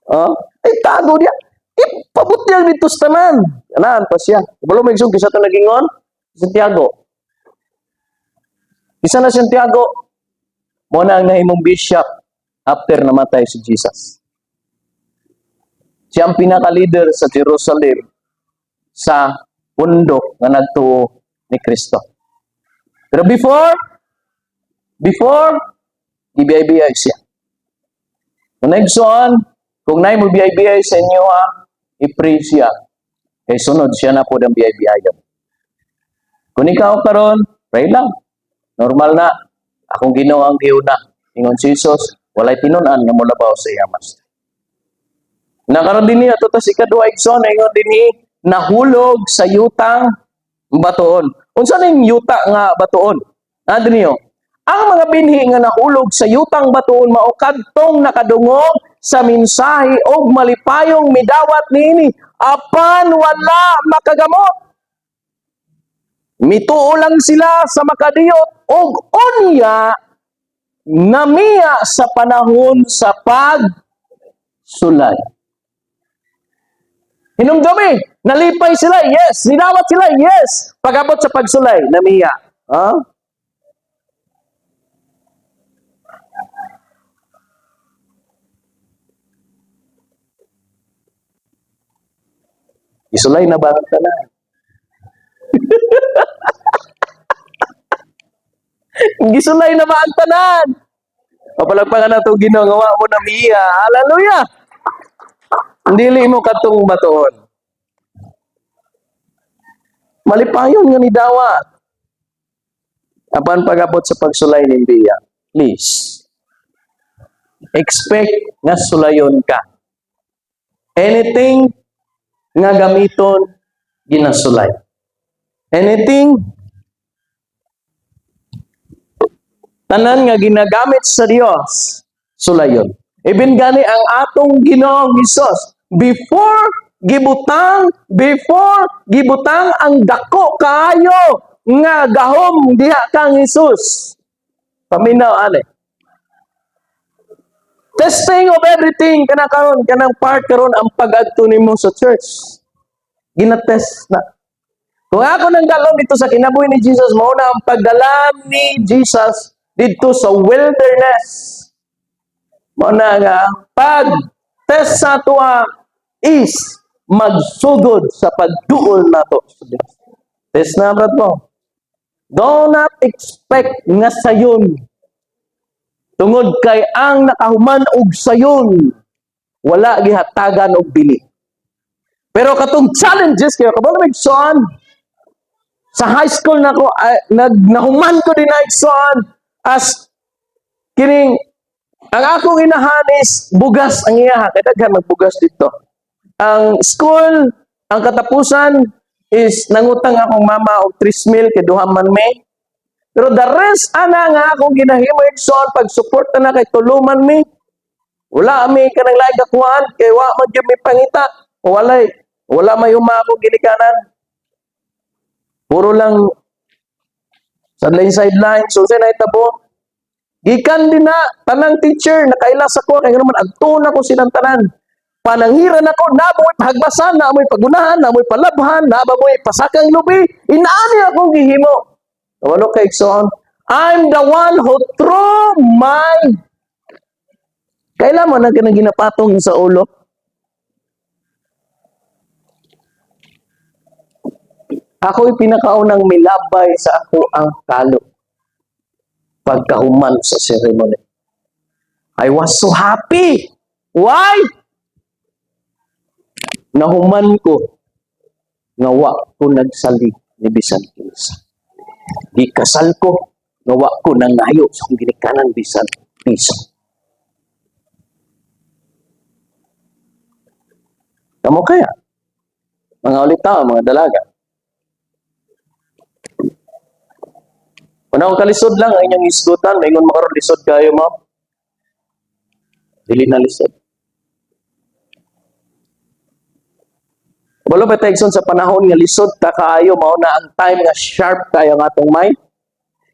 Ah, ay tago diha. Ipabutyag dito sa tanan. Anan pa siya. Kabalo mo, igsoon, kinsa to nagingon? Santiago. Isa na Santiago. Mo na ang nahimong bishop after namatay si Jesus. Siya ang pinaka-leader sa Jerusalem sa pundok nga nagtuo ni Kristo. Pero before, gibiyay-biyay siya. Kung naigsoon, kung naay mo biyay-biyay sa inyo ha, i-pray siya. Kay sunod siya na po ang biyay-biyayan. Kung ikaw karon, pray lang. Normal na. Akong Ginoo ang giuna. Ingon si Jesus, walay tinun-an nga molabaw sa iya master. Nakaroon din niya, ito si ikaduha, igsoon, ingon din ni nahulog sa yutang batuon. Unsa ning yuta nga batuon? Ano niyo? Ang mga binhi nga nahulog sa yutang batuon mao kadtong nakadungog sa mensahe og malipayong midawat niini apan wala makagamot. Mituo lang sila sa makadiyot og unya namiya sa panahon sa pagsulay. Hinumdumi, nalipay sila, yes. Nidawat sila, yes. Pag-abot sa pagsulay, namiya. Ha? Isulay na ba ang tanan? Gisulay na ba ang tanan? Papalagpakan nato Ginoo nga wa mo na miya. Hallelujah! Dili mo katong batuon. Malipayon nga ni dawat. Apan pag-abot sa pagsulay ning biya, please, expect nga sulayon ka. Anything nga gamiton, ginasulay. Anything, tanan nga ginagamit sa Dios, sulayon. Ibin gani ang atong Ginoong Hesus, before gibutang ang dako kaayo nga gahom diha kang Hesus. Paminaw ani. Testing of everything kana karon, kanang part karon, ang pag-adto nimo sa church. Ginatest na. Kung ako nang dalon dito sa kinabuhi ni Jesus, mao na ang pagdala ni Jesus dito sa wilderness. Mao na nga ang pag-test sa atoa is magsugod sa pagduol nato sa Dios. Test na, brad mo. Do not expect nga sayon. Tungod kay ang nakahuman og sayon, wala gihatagan og bili. Pero katong challenges kayo, kabalo mig son, sa high school na ko, ay, nag, nahuman ko din na son, as kining, ang akong inahan is bugas ang iyaha, kay daghan magbugas dito. Ang school, ang katapusan is nangutang akong mama og 3 mil kay duha man mi. Pero the rest ana nga akong ginahimo, igsoon, pag-support na kay tuluman mi. Wala mi kanang laing kakuhaan kay wa man gyud mi pangita. Walay wala may uma akong ginikanan. Puro lang sideline sideline, so sa nahitabo. Gikan din na tanang teacher nakaila sa ko kay naman adto na ko silang tanan. Pananghiran ako, naa mo'y pahagbasan, naa mo'y pagunahan, naa mo'y palabhan, naa mo'y pasakang lubi, inaani akong gihimo. Walo kay igsoon. I'm the one who threw my. Kailan mo na kanang ginapatong sa ulo? Ako'y pinakaunang milabay sa ako ang kalo pagkahuman sa ceremony. I was so happy. Why? Nahuman ko nga wa ko nagsalig ni bisan kinsa. Gikasal ko nga wa ko nangayo sa akong ginikanan bisan piso. Kamo kaya? Mga ulitaw, mga dalaga. Panahon kalisod lang ang inyong isgutan, maingon makaroon lisod kayo, ma'am. Dili na lisod. Wala ba tayo sa panahon nga lisod ta kaayo, mao na ang time nga sharp kayo ang atong mind?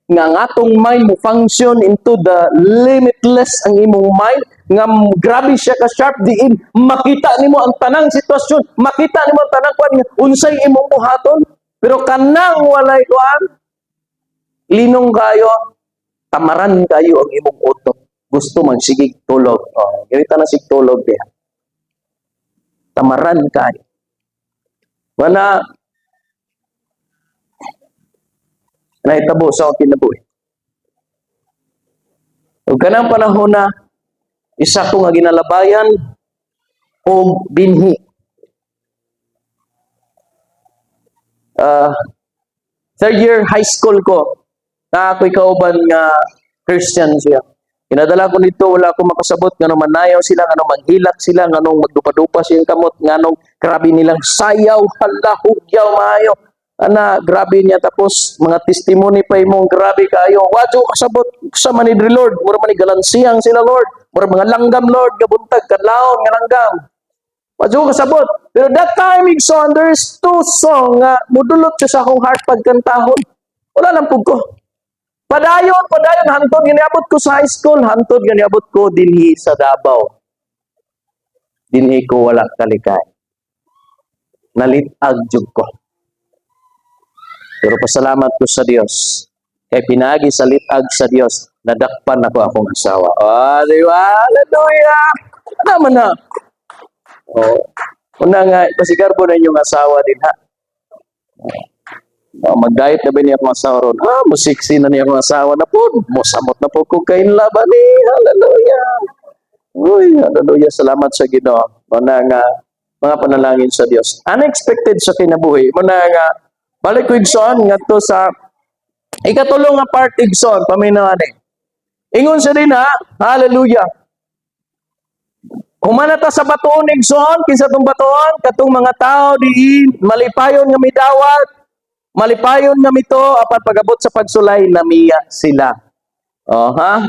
Nga ang atong mind mo function into the limitless ang imong mind, nga grabe siya ka sharp diin makita nimo ang tanang sitwasyon, makita nimo ang tanang kuan nga unsay imong buhaton. Pero kanang walay kuan, linong kayo, tamaran kayo ang imong utok. Gusto man sige tulog. Oh, ganito na sig tulog diha. Tamaran kayo. Wala nahitabo sa akong kinabuhi. Ug kanang panahon na isa ko nga ginalabayan og binhi. Third year high school ko, na ako'y kauban nga Christian siya. Kinadala ko nito, wala ko makasabot ngano manayaw sila, ngano manghilak sila, ngano magdupa-dupa siyang kamot, nganong grabe nilang sayaw, hala, hugyaw, maayo. Ana, grabe niya. Tapos, mga testimony pa imong grabe kayo. Wadyo kasabot sa manidri Lord. Mura man galansiyang sila, Lord. Mura mga langgam, Lord. Gabuntag, kadlawon, nga langgam. Wadyo kasabot. Pero that time, igsoon, there's two song nga mudulot siya sa akong heart pagkantahon. Wala lang pug ko. Padayon, padayon, hantod ganiabot ko sa high school, hantod ganiabot ko dinhi sa Davao. Dinhi ko wala kalikay. Nalitag jud ko. Pero pasalamat ko sa Dios. Kay pinagi sa litag sa Dios, nadakpan ako akong asawa. Ah, di ba? Hallelujah! Tama na. Oh. Una nga, pasigarbo na inyong asawa din ha. Oh, mag-diet na ba niya akong asawa ron? Ah, musiksi na niya akong asawa na po. Musamot na po ko kay laban ni. Hallelujah. Uy, hallelujah. Salamat sa Ginoo. Muna nga mga panalangin sa Dios. Unexpected sa kinabuhi. Muna nga balik ko, igsoon, ngadto sa ikatulo nga part, igsoon, paminaw ani. Ingon sa din ha, hallelujah. Humana ta sa batuon, igsoon, kinsa tong batuon? Katong mga tao diin malipayon nga midawat, malipayon nga mito, apan pagabot sa pagsulay namiya sila. Oh, ha?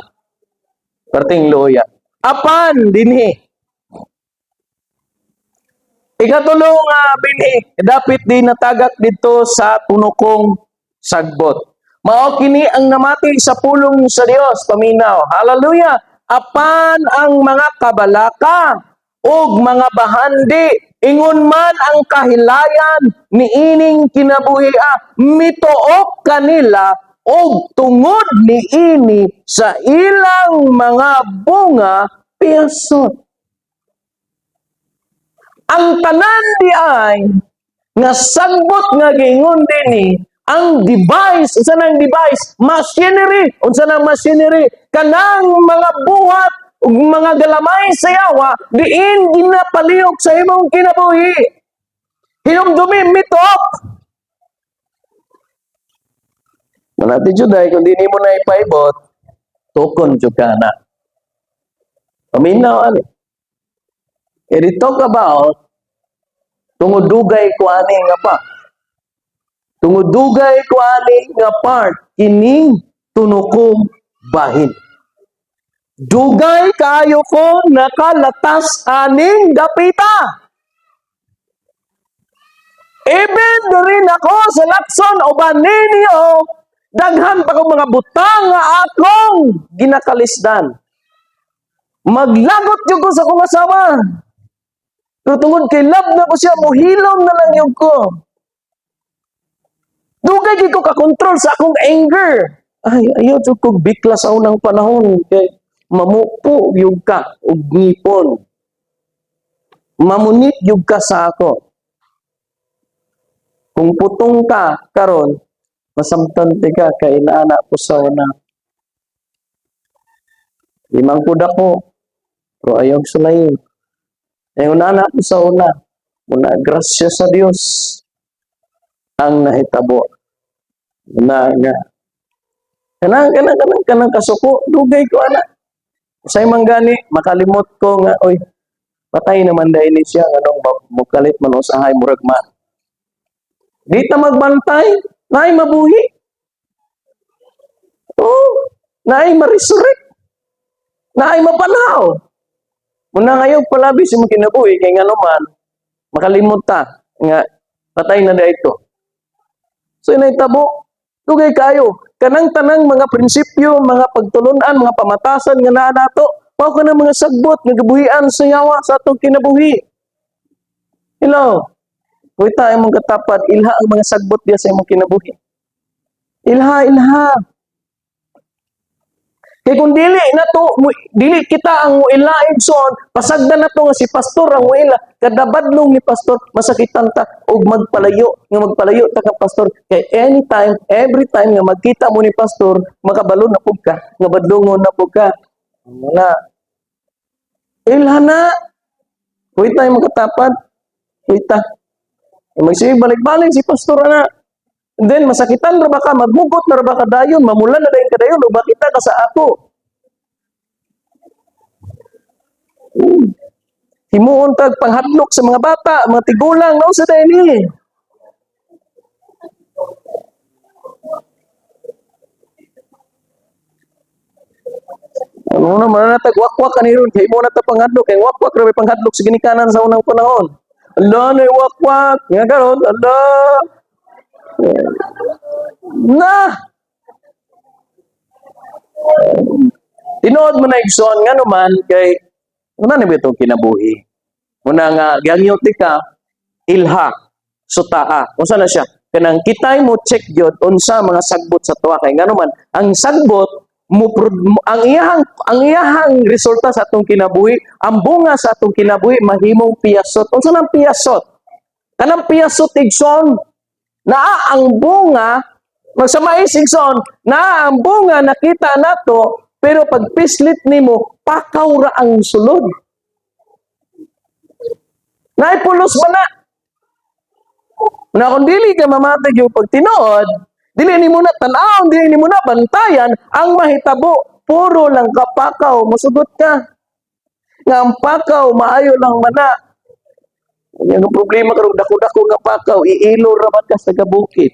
Perting luya. Apan dinhi. Ikatulo nga binhi, dapit di natagak dito sa tunokong sagbot. Mao kini ang namati sa pulong sa Dios, paminaw. Hallelujah. Apan ang mga kabalaka ug mga bahandi, ingon man ang kahilayan niining kinabuhia, mituok kanila og tungod niini sa ilang mga bunga piyasot. Ang tanan di ay nga sagbot nga giingon dinhi, ang device, unsa nang device? Machinery. Unsa nang machinery? Kanang mga buhat ug mga galamay sa yawa diin ginapalihok sa imong kinabuhi. Hinumdumi, mituok. Manati juday, kung di nimo na ipaibot, tukon jud ka na. Paminaw ani. It talk about tungod dugay ko ani nga pa. Tungod dugay ko ani nga part kining tunokong bahin. Dugay kayo ko nakalatas aning dapita. Even diri ako sa Lacson o ninyo, daghan pa kong mga butang nga akong ginakalisdan. Maglagot jud ko sa akong asawa. Pero tungod kay love na ko siya, muhilom na lang jud ko. Dugay gyud ko ka-control sa akong anger. Ay, ayaw jud kog bikla sa unang panahon kay mamupo jud ka og ngipon. Mamunit jud ka sa ako. Kung putong ka karon, masamtan ka kay inaana ko sa una. Limang kuda ko, pero ayaw sulayin. Ay una ko sa una, muna grasya sa Dios ang nahitabo. Na nga kanang kanang kanang kanang kasuko, dugay ko ana. Usay man gani makalimot ko nga, oy, patay naman dahil ni siya, nganong mukalit man usahay, murag ma. Di ta magbantay, naay mabuhi. Oh, naay ma-resurrect. Naay mapanhaw. Muna ngayon palabi sa imong kinabuhi kay ngano man makalimot ta nga patay na dahito. So inahitabo, dugay kayo. Kanang tanang mga prinsipyo, mga pagtulunan, mga pamatasan nga naa nato, mao kanang mga sagbot nga gibuhian sa yawa sa atong kinabuhi. Hello. Kuita imong katapad, ilha ang mga sagbot diya sa imong kinabuhi. Ilha, ilha. Kay kung dili na to, dili kita ang muila, igsoon, pasagdan na to nga si pastor ang muila, kada badlong ni pastor, masakitan ta og magpalayo, nga magpalayo ta ka pastor. Kay anytime, every time nga magkita mo ni pastor, makabalo na pud ka, nga badlongon na pud ka. Wala. Ilha na. Kuita imong katapad. Kuita. Magsige balik-balik si pastor ana. And then, masakitan ra ba ka, magmugot na ra ba ka dayon, mamula na dayon ka dayon, o bakita ka sa ako. Himuon tag panghadlok sa mga bata, mga tigulang, nausa dayon ni. Ano na man tag wakwak ani ron, kay mo na ta panghadlok, kay wakwak ra may panghadlok sa ginikanan sa unang panahon. Ala na wakwak, nga karon, ala. Na! Tinuod mo na, igsoon, nga naman kay una na ba itong kinabuhi? Una nga giangyot ka ilha sutaa. Unsa na siya? Kanang kitay mo check gyud unsa mga sagbot sa tuwa kay ngano man ang sagbot mo, ang iyahang resulta sa atong kinabuhi, ang bunga sa atong kinabuhi mahimong piyasot. Unsa nang piyasot? Kanang piyasot, igsoon, Naa ang bunga, sa mais, igsoon, naa ang bunga nakita nato, pero pag pislit nimo, pakaw ra ang sulod. Naay pulos ba na? Na kung dili ka mamatay yung pagtinuod, dili nimo na tan-awon, dili nimo na bantayan, ang mahitabo, puro lang kapakaw, musugot ka. Nga ang pakaw, maayo lang mana. Yan ang problema karong dako-dako nga pakaw, iilo ra man ka sa gabukid.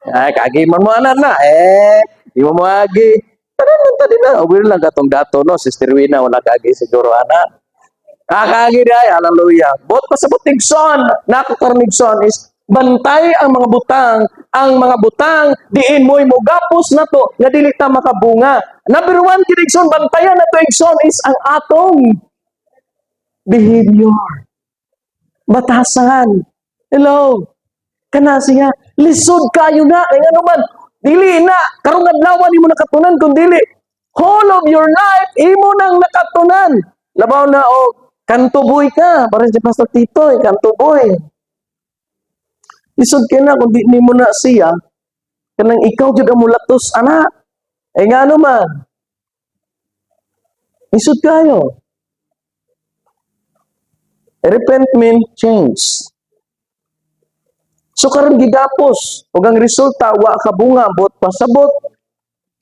Ay, kagi man mo ana na, eh, di mo moagi. Tanan lang ta din na, aware lang katong dato, no, Sister Wina, wala kaagi siguro, ana. Kakagi di ay, hallelujah. Bot pasabot, igsoon, nako karon, igsoon, is bantay ang mga butang, diin mo'y mugapos na to, nga dili ta makabunga. Number one, kini, igsoon, bantayan na to, igsoon, is ang atong behavior. Batasan. Hello. Kana siya, lisod kayo na. Kaya ano man, dili na, karong adlaw nimo nakatunan, kung dili, whole of your life, imo nang nakatunan. Labaw na o, kanto boy ka. Parang si Pastor Tito, eh, kanto boy. Lisod ka na kung di nimo na siya, kanang ikaw jud ang mulatos, ana. Eh nga ano man, lisod kayo. Repent mean change. So karon gigapos ug ang resulta wa kabunga. Bot pasabot,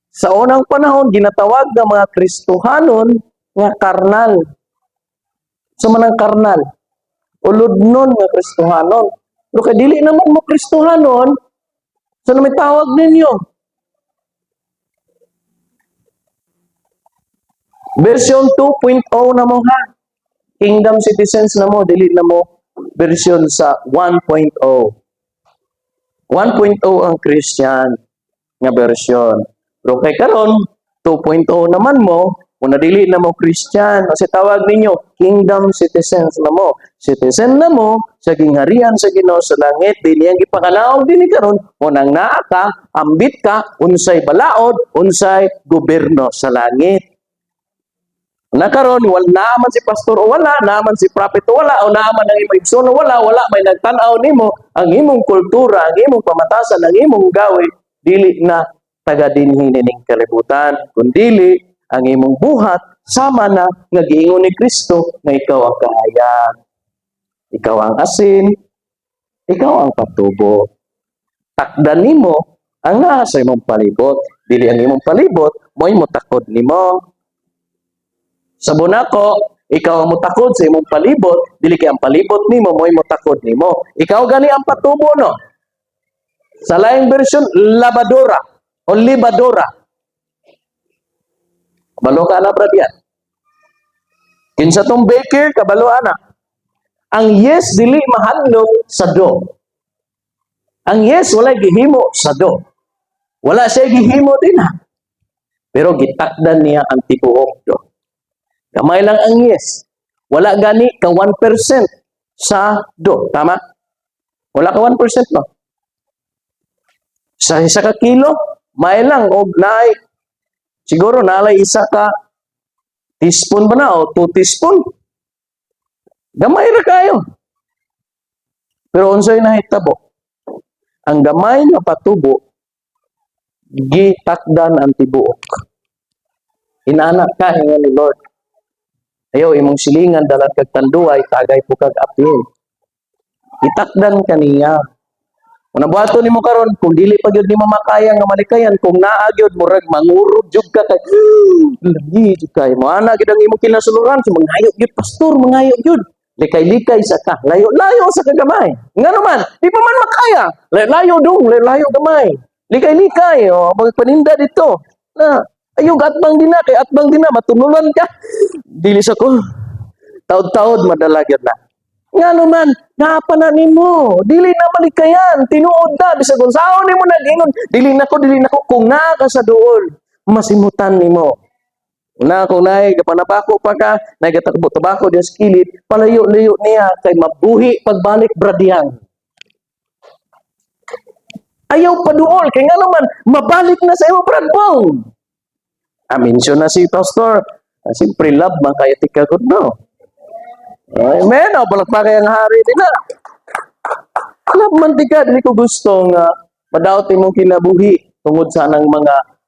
sa unang panahon ginatawag ng mga Kristohanon nga karnal. So man ang karnal, ulodnon nga Kristohanon. Pero kay dili naman mo Kristohanon, so na may tawag ninyo? Version 2.0 na mo ha. Kingdom citizens na mo, dili na mo version sa 1.0. 1.0 ang Christian nga version. Pero kay karon 2.0 naman mo, kung nadili na mo Christian, kasi tawag ninyo, kingdom citizens na mo. Citizen na mo sa gingharian sa Ginoo sa langit, dili ang gipakalaog dinhi karon, unang naa ka, ambit ka, unsay balaod, unsay gobyerno sa langit. Na karon wala naman si pastor o wala, naman si prophet o wala, o naman ang imong igsoon o wala, wala may nagtan-aw nimo ang imong kultura, ang imong pamatasan, ang imong gawi, dili na taga dinhi ning kalibutan, kundili ang imong buhat sama na nga giingon ni Kristo nga ikaw ang kahayag. Ikaw ang asin, ikaw ang patubo. Takdan nimo ang naa sa imong palibot, dili ang imong palibot mo'y motakod nimo. Sa bunako, ikaw ang motakod sa imong palibot, dili kay ang palibot nimo mo'y motakod nimo. Ikaw gani ang patubo, no? Sa laing version, labadora o libadora. Kabalo ka na, brad, yan. Kinsa tong baker, kabalo ana. Ang yeast dili mahadlok sa dough. Ang yeast walay gihimo sa dough. Wala siya gihimo din ha. Pero gitakdan niya ang tibuok dough. Gamay lang ang yeast. Wala gani ka 1% sa dough. Tama? Wala ka 1%, no? Sa 1 ka kilo, may lang og naay siguro naalay 1 ka teaspoon ba na o 2 teaspoon. Gamay ra kayo. Pero unsay nahitabo? Ang gamay nga patubo gitakdan ang tibuok. Inana ka ingon ni Lord. Ayaw imong silingan dalan kag Tanduay, tagay po kag apil. Itakdan kaniya. Kung nabuhaton nimo karon, kung dili pa gyud nimo makaya nga malikayan, kung naa gyud murag mangurod jud ka kay lagi jud kay mo ana gyud ang imong kinasuluran, so mangayo gyud, pastor, mangayo gyud. Likay-likay sa ka, layo-layo sa kagamay. Nga naman, di pa man makaya. Layo dong, layo gamay. Likay-likay, oh, magpaninda dito. Na, ayaw atbang din na, kay atbang din na, matunulan ka. Dili sa ko. Taod-taod, madala gyud na. Nga naman, naapa na nimo. Dili na malikayan. Tinuod na. Bisag unsaon nimo nag-ingon, dili na ko, dili na ko. Kung naa ka sa duol, masimutan nimo. Una kung naay kapanabako pa ka, naay gatakbo tabako diya sa kilid, palayo-layo niya kay mabuhi pagbalik bradiyang. Ayaw paduol kay nga naman mabalik na sa imo, Brad Paul. Ah, mention na si pastor. Ah, siyempre love man kayo tika no. Amen. O, palakpakan ang hari din na. Love man tika, dili ko gusto nga madaot imong kinabuhi tungod sa anang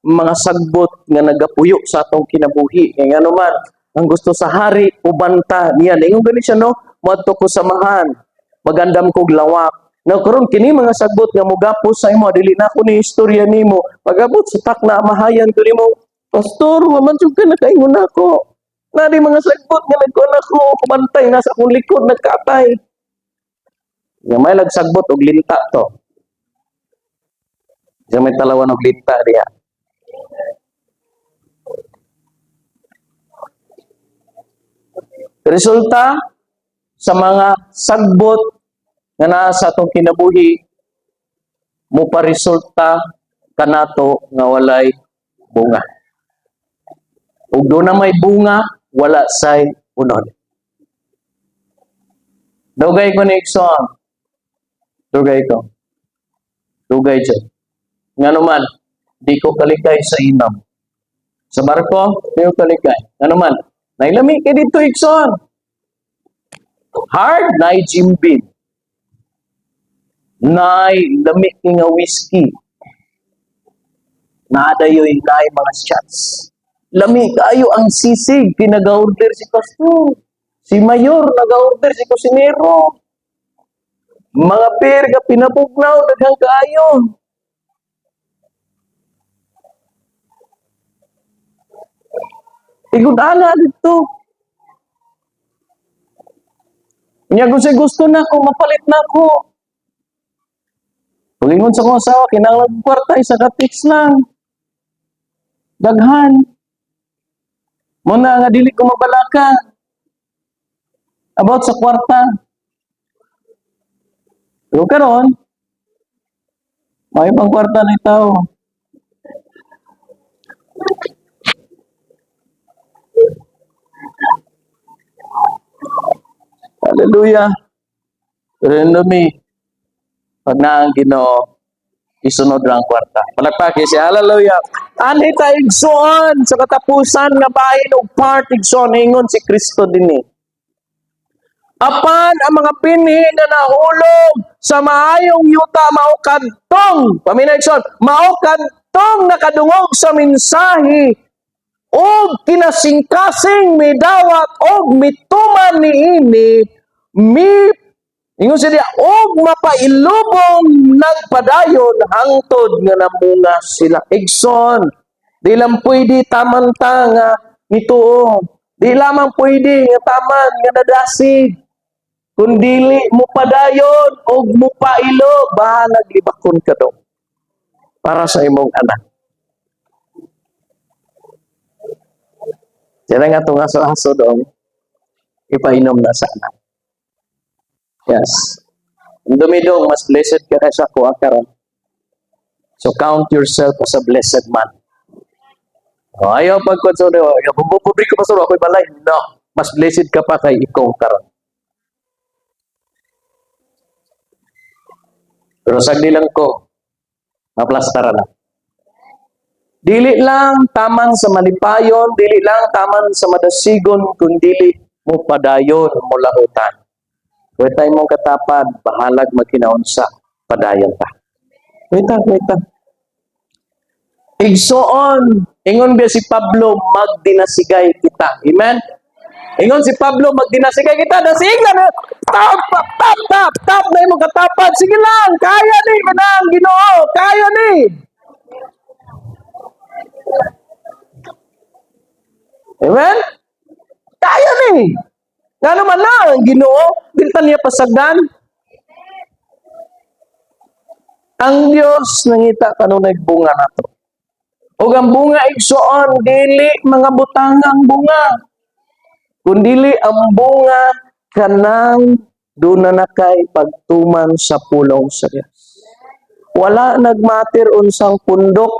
mga sagbot nga nagapuyo sa atong kinabuhi. Kay ngano man, ang gusto sa hari uban ta niya. Ingon gani siya, no, moadto ko samahan. Magandam kog lawak. Na karon kini mga sagbot nga mugapos sa imo, dili na ako ni istorya nimo. Pagabot sa takna, mahayan ko nimo. "Pastor, wa man jud ka nakaingon nako." Nadi mga sagbot nga nagkuan ako, kumantay na sa akong likod nagkatay. Nga may lagsagbot og linta to. Sa may talawan og linta diha. Resulta sa mga sagbot nga naa sa atong kinabuhi, mo paresulta kanato nga walay bunga. Ug doon na may bunga, wala say unod. Dugay ko ni igsoon. Dugay ko. Dugay dyan. Nga naman, di ko kalikay sa inam. Sa barko, di ko kalikay. Nga naman, nailami kay dito, igsoon. Hard, na Jim Beam. Naay lami kay nga whiskey. Naadayoy naay mga shots. Lami kaayo ang sisig, pinag-order si pastor. Si mayor nag-order si kusinero. Mga beer ka pinapugnaw, daghang kaayo. Igod ana dito. Nya kung siya gusto na ako, mapalit na ako. Pag-ingon sa akong asawa, kinahanglan og kwarta, isa ka text lang. Daghan. Muna nga dili ko mabalaka. About sa kwarta. Pero karon, may pang kwarta na tao. Hallelujah. Pero mi, pag naang Ginoo, isunod lang ang kwarta. Palakpaki si hallelujah. Anhi ta, igsoon, sa katapusan nga bahin og part, igsoon, ingon si Kristo dinhi. Apan ang mga pinhi nga nahulog sa maayong yuta mao kadtong, paminaw, igsoon, mao kadtong nakadungog sa mensahe og kinasingkasing midawat og mituman niini, mi ingon siya diya, og mapailubong nagpadayon hangtod nga namunga sila. Igsoon, di lang pwede taman ta nga nituo. Di lamang pwede nga taman nga nadasig. Kung dili mo padayon og mopailo, bahalag libakon ka do para sa imong anak. Sila nga itong aso-aso doon, ipainom na sa anak. Yes. Ang dumidong, mas blessed ka kaysa ko karon. So count yourself as a blessed man. Oh, ayaw pagkonsolo, ayaw, pobre ko, pastor, ako'y balay. No, mas blessed ka pa kay ikaw karon. Pero sagdi lang ko, maplastara na. Dili lang taman sa malipayon, dili lang taman sa madasigon, kung dili mo padayon mo lahutan. Wait mong katapad, bahalag magkinaunsa, padayon ta. Wait, wait. Igsoon, ingon biya si Pablo, magdinasigay kita. Amen? Ingon si Pablo, magdinasigay kita. Dasig na, tap, tap, tap, tap, tap na imong katapad. Sige lang, kaya ni, manang Ginoo, kaya ni. Amen? Kaya ni. Nga naman na, ang Ginoo, dili ta niya pasagdan. Ang Dios nangita kanunay bunga nato. Ug ang bunga, igsoon, dili mga butangang bunga. Kundili ang bunga kanang duna na kay pagtuman sa pulong sa Dios. Wala nagmatter unsang pundok.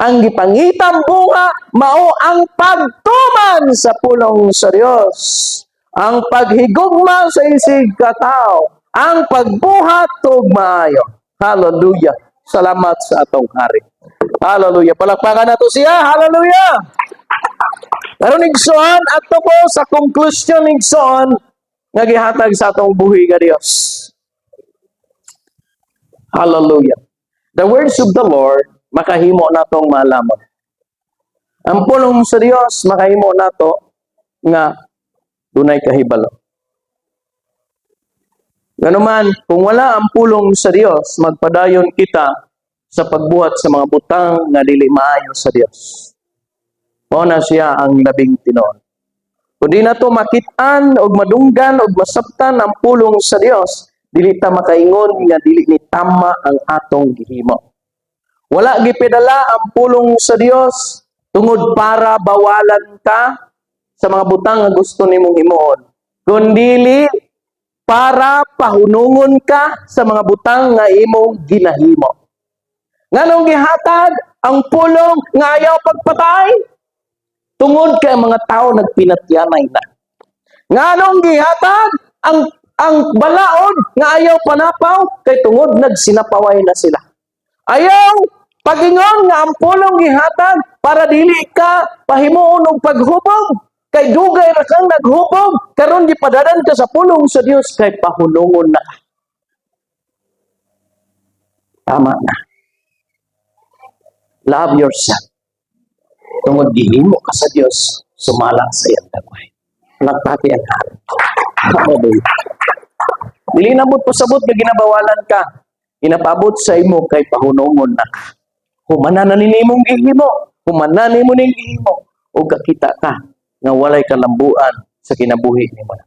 Ang gipangitang bunga mao ang pagtuman sa pulong sa Dios. Ang paghigugma sa isig katao, ang pagbuhat og maayo. Hallelujah. Salamat sa atong hari. Hallelujah. Palakpakan nato siya. Hallelujah. Karon, igsoon, ato ko sa conclusion, igsoon, nga gihatag sa atong buhi nga Dios. Hallelujah. The words of the Lord makahimo natong maalamon. Ang pulong sa Dios makahimo nato nga dunay kahibalo. Ganuman, kung wala ang pulong sa Dios, magpadayon kita sa pagbuhat sa mga butang nga dili maayo sa Dios. Mao na siya ang labing tinuod. Kung di nato makit-an og madunggan og masabtan ang pulong sa Dios, dili ta makaingon nga dili ni tama ang atong gihimo. Wala gipidala ang pulong sa Dios tungod para bawalan ka sa mga butang nga gusto nimong himuon, kundili para pahunungon ka sa mga butang nga imong ginahimo. Nganong gihatag ang pulong nga ayaw pagpatay? Tungod kay ang mga tao nagpinatyanay na. Nganong gihatag ang balaod nga ayaw panapaw? Kay tungod nagsinapaway na sila. Ayaw pagingon nga ang pulong gihatag para dili ka pahimuon og paghubog, kay dugay ra kang naghubog. Karon gipadadan ka sa pulong sa Dios kay pahunungon na ka. Tama na. Love yourself. Tungod gihimo ka sa Dios sumala sa iyang dagway. Palakpaki ang Hari. Hallelujah. Dili na mo't pasabot nga ginabawalan ka. Ginapaabot sa imo kay pahunungon na ka. Humana na nimong gihimo. Humana nimo ning gihimo. O kakita ka nga walay kalambuan sa kinabuhi nimo na.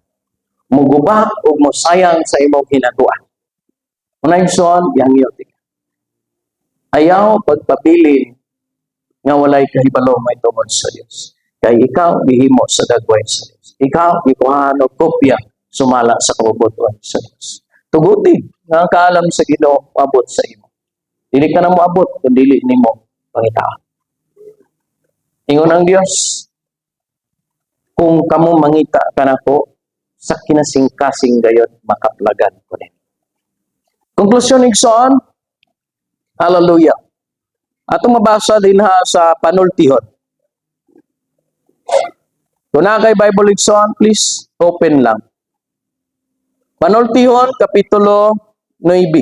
Muguba ug mosayang sa imong hinaguan. Unay son, yang ka. Ayaw pagpabilin nga walay kahibalo may tungod sa Dios. Kay ikaw gihimo sa dagway sa Dios. Ikaw gikuhaan og kopya sumala sa kabubut-on sa Dios. Tuguti nga ang kaalam sa Ginoo moabot sa imo. Dili ka na moabot kung dili nimo pangitaon. Ingon ang Dios, "Kung kamo mangita kanako sa kinasingkasing gayod, makaplagan ko ninyo." Konklusyon, igsoon, hallelujah. Atong mabasa din ha sa Panultihon. Kung naa kay Bible, igsoon, please open lang. Panultihon, Kapitulo 9,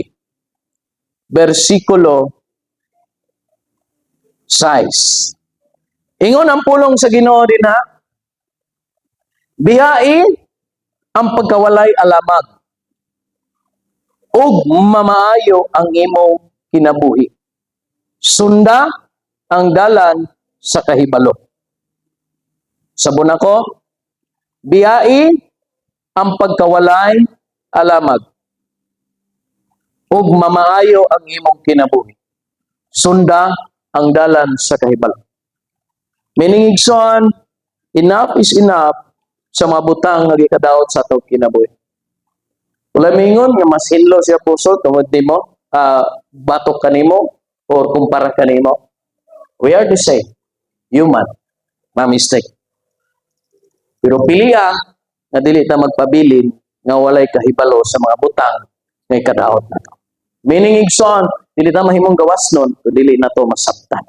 versikulo 6. Ingon ang pulong sa Ginoo din ha, "Biyai ang pagkawalay alamag ug mamaayo ang imong kinabuhi. Sunda ang dalan sa kahibalo." Sabon ako, biyai ang pagkawalay alamag ug mamaayo ang imong kinabuhi. Sunda ang dalan sa kahibalo. Meaning, igsoon, enough is enough sa mga butang nga gikadaot sa atong kinabuhi. Wala mingon nga mas hinlo siya puso tungod nimo, batok kanimo or kumpara kanimo. We are the same. Human. Ma mistake. Pero piliha nga dili ta magpabilin nga walay kahibalo sa mga butang nga ikadaot nato. Meaning, igsoon, dili ta mahimong gawas nun kung dili nato masabtan.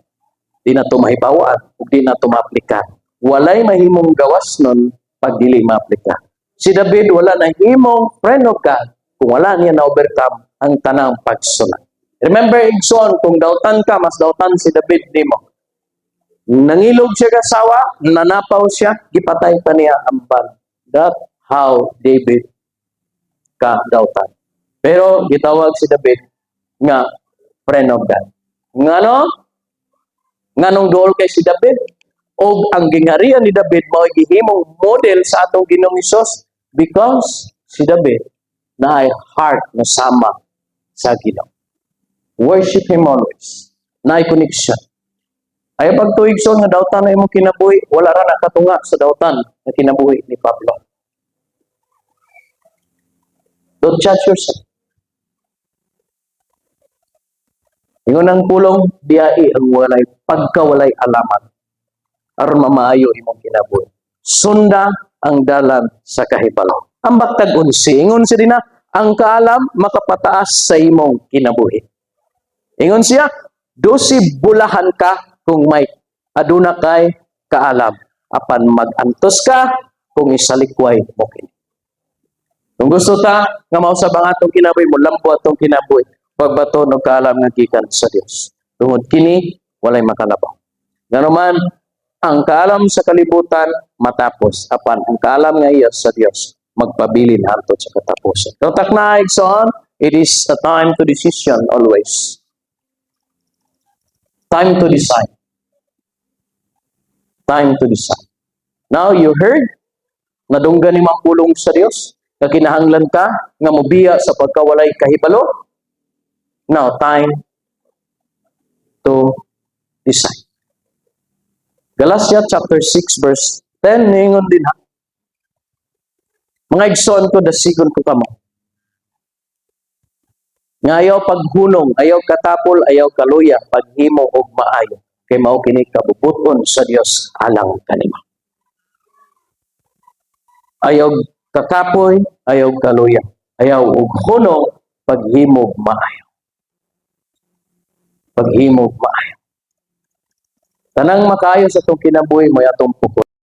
Di nato mahibawan ug di nato maaplikan. Walay mahimong gawas nun pag dili maaplika. Si David wala nahimong friend of God kung wala niya na-overcome ang tanang pagsulat. Remember, igsoon, kung dautan ka, mas dautan si David nimo. Nangilog siya kasawa, nanapaw siya, gipatay pa niya ang ban. That how David ka dautan. Pero gitawag si David nga friend of God. Ngano? Nganong duol kay si David? O ang gingharian ni David mao gihimong model sa atong Ginoong Hesus because si David naay heart na sama sa Ginoo. Worship Him always. Naay connection. Ayaw pagtuo, igsoon, nga dautan na imong kinabuhi, wala ra nakatunga sa dautan na kinabuhi ni Pablo. Don't judge yourself. Ingon ang pulong, biyai ang walay pagkawalay alamat aron mamaayo imong kinabuhi. Sunda ang dalan sa kahibalo. Ang baktag 11, ingon siya dinha, ang kaalam makapataas sa imong kinabuhi. Ingon siya, 12 bulahan ka kung may aduna kay kaalam, apan mag-antos ka kung isalikway mo kini. Kung gusto ta nga mausab ang atong kinabuhi, mo lambo atong kinabuhi. Pagbaton og kaalam nga gikan sa Dios. Tungod kini walay makalabaw. Ngano man ang kaalam sa kalibutan matapos, apan ang kaalam nga iya sa Dios magpabilin hantod sa katapusan. So takna, igsoon, it is a time to decision always. Time to decide. Time to decide. Now you heard, nadunggan ni pulong sa Dios, nga kinahanglan ka nga mobiya sa pagkawalay kahibalo. Now time to decide. Galatia chapter 6 verse 10 ningon din ha. Mga igsoon ko, dasigon ko kamo nga ayaw paghunong, ayaw katapol, ayaw kaluya, paghimo og maayo. Kay mao kini kabubut-on sa Dios alang kanimo. Ayaw kakapoy, ayaw kaluya, ayaw og hunong, paghimo og maayo. Paghimo og maayo. Tanang makaayo sa atong kinabuhi mo atong pukuran.